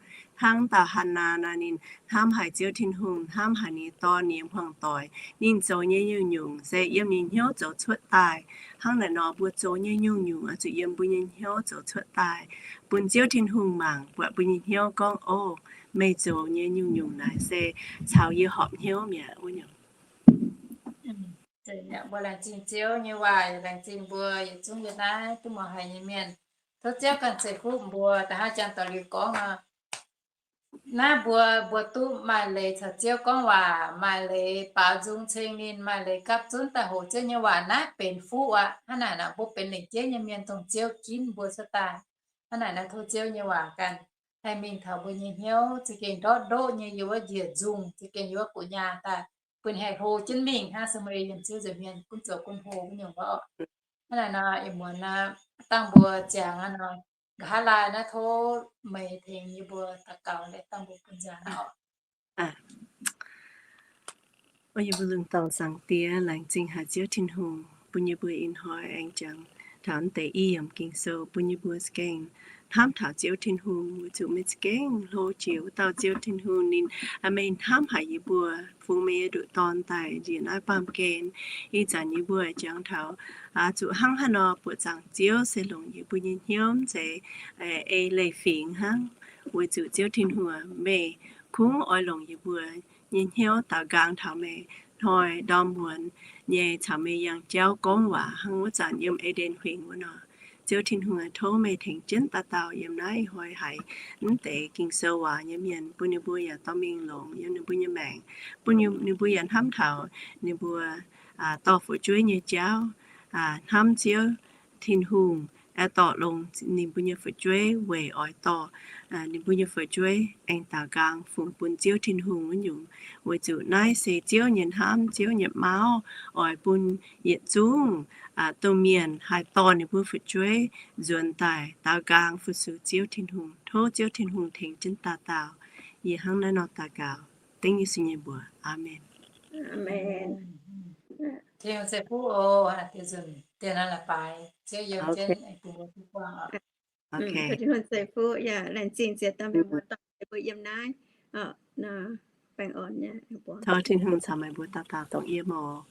hnangv dauh Hannaa nor, ninh hnamv haic Ziouv Tin-Hungh, hnamv haic ninh dorn, ninh nyei hmuangv-doic. Ninh zoux nyei nyungc-nyungc se yiem ninh hnyouv zoux cuotv daaih. Hnangv naaic nor mbuo zoux nyei nyungc-nyungc oix zuqc yiem mbuo nyei hnyouv zoux cuotv daaih, bun Ziouv Tin-Hungh mangc buatc mbuo nyei hnyouv gorngv, o, meih zoux nyei nyungc-nyungc naaic se caux yie horpc hnyouv mi'aqv wuov nyungc. Mbuo laengz zingh Ziouv nyei waac, laengz zingh mbuo yietc zungv yiem naaiv duqv muangx haic nyei mienh. Tov Ziouv ganh ceix fuqv mbuo. Da'haav janx doic liuz gorngv nor, naaiv mbuo, mbuo duqv maaih leiz caux Ziouv gorngv waac, maaih leiz baaux nzung ceng ninh, maaih leiz gapv zunv daaih hoqc Ziouv nyei waac, naaiv benx fuqv aqv. Hnangv naaic nor mbuo benx lengc jeiv nyei mienh dongh Ziouv ginv mbuo cuotv daaih. Hnangv naaic nor tov Ziouv nyei waac ganh haih mingh taux mbuo nyei hnyouv, za'gengh ndortv ndoqv nyei yiem wuov njiec nzungh, za'gengh yiem wuov gu'nyaah daaih, bun haih hlo jienv mingh hnangv se mbuo yiem Ziouv nza'hmien gunv zoux gunv hlo wuov nyungc wuov oc. Hnangv naaic nor ih muonz naaiv dangh mbuo ziangx aqv nor, nqa'haav laai naaiv tov meih tengx yie mbuo daux gaux, dangh mbuo bun nziaaux oc. O, yie mbuo lungh dorngh Zaangc Diex, laengz zingh haic Ziouv Tin-Hungh bun yie mbuo ih hnoi aengx jangx taux naaiv deix i yiemc Ging-Sou bun yie mbuo za'gengh hnamv taux Ziouv Tin-Hungh, weic zuqc meih za'gengh hlo jiex wuov dauh Ziouv Tin-Hungh. Ninh, meih hnamv haic yie mbuo, fungx meih nyei nduqc Dorn daaih njiec naaiv baamh gen. Ih zanc yie mbuo jangx taux zuqc hnangv haaix nor buoqc zaangc Ziouv se longc yie mbuo nyei hnyouv mv zeiz ei leiz-fingx hnangv. Weic zuqc Ziouv Tin-Hungh, meih kungx oix longc yie mbuo nyei hnyouv daaux nqaang taux meih hnoi ndorm muonz nyei caux meih yangh jauv gorngv waac hnangv wuov zanc yiem E^nden Huingx wuov nor. Ziouv Tin-Hungh, tov meih tengx jienv dauh dauh yiem naaiv ih hnoi haiz mv deix Ging-Sou waac nyei mienh, bun ninh mbuo yaac dorh mingh longc yiem ninh mbuo nyei maengc, bun ninh mbuo yaac hnamv taux ninh mbuo dorh fu'jueiv nyei jauv, hnamv Ziouv Tin-Hungh, dorh longx ninh mbuo nyei fu'jueiv weic oix dorh ninh mbuo nyei fu'jueiv aengx daaux nqaang fungx bun Ziouv Tin-Hungh wuov nyungc. Weic zuqc naaiv se Ziouv nyei hnamv, Ziouv nyei mauv, oix bun yietc zungv domh mienh haih dorh ninh mbuo fu'jueiv nzuonx daaih daaux nqaang fu-sux Ziouv Tin-Hungh. Tov Ziouv Tin-Hungh tengx jienv dauh dauh. Yie hnangv naaiv nor daux gaux dengv Yesu nyei mbuox. Aamen. Tin-Hungh ceix fuqv oc. Deix nzunc dien naaiv la'baaix Ziouv yiem jienv aengx bun mbuo duqv buangh oc. Tin-Hungh ceix fuqv yaac laengz zingh ziex dauh mienh muoz-doic mbuo yiem naaiv. Tov Tin-Hungh caux meih mbuo dauh dauh dongh yiem oc.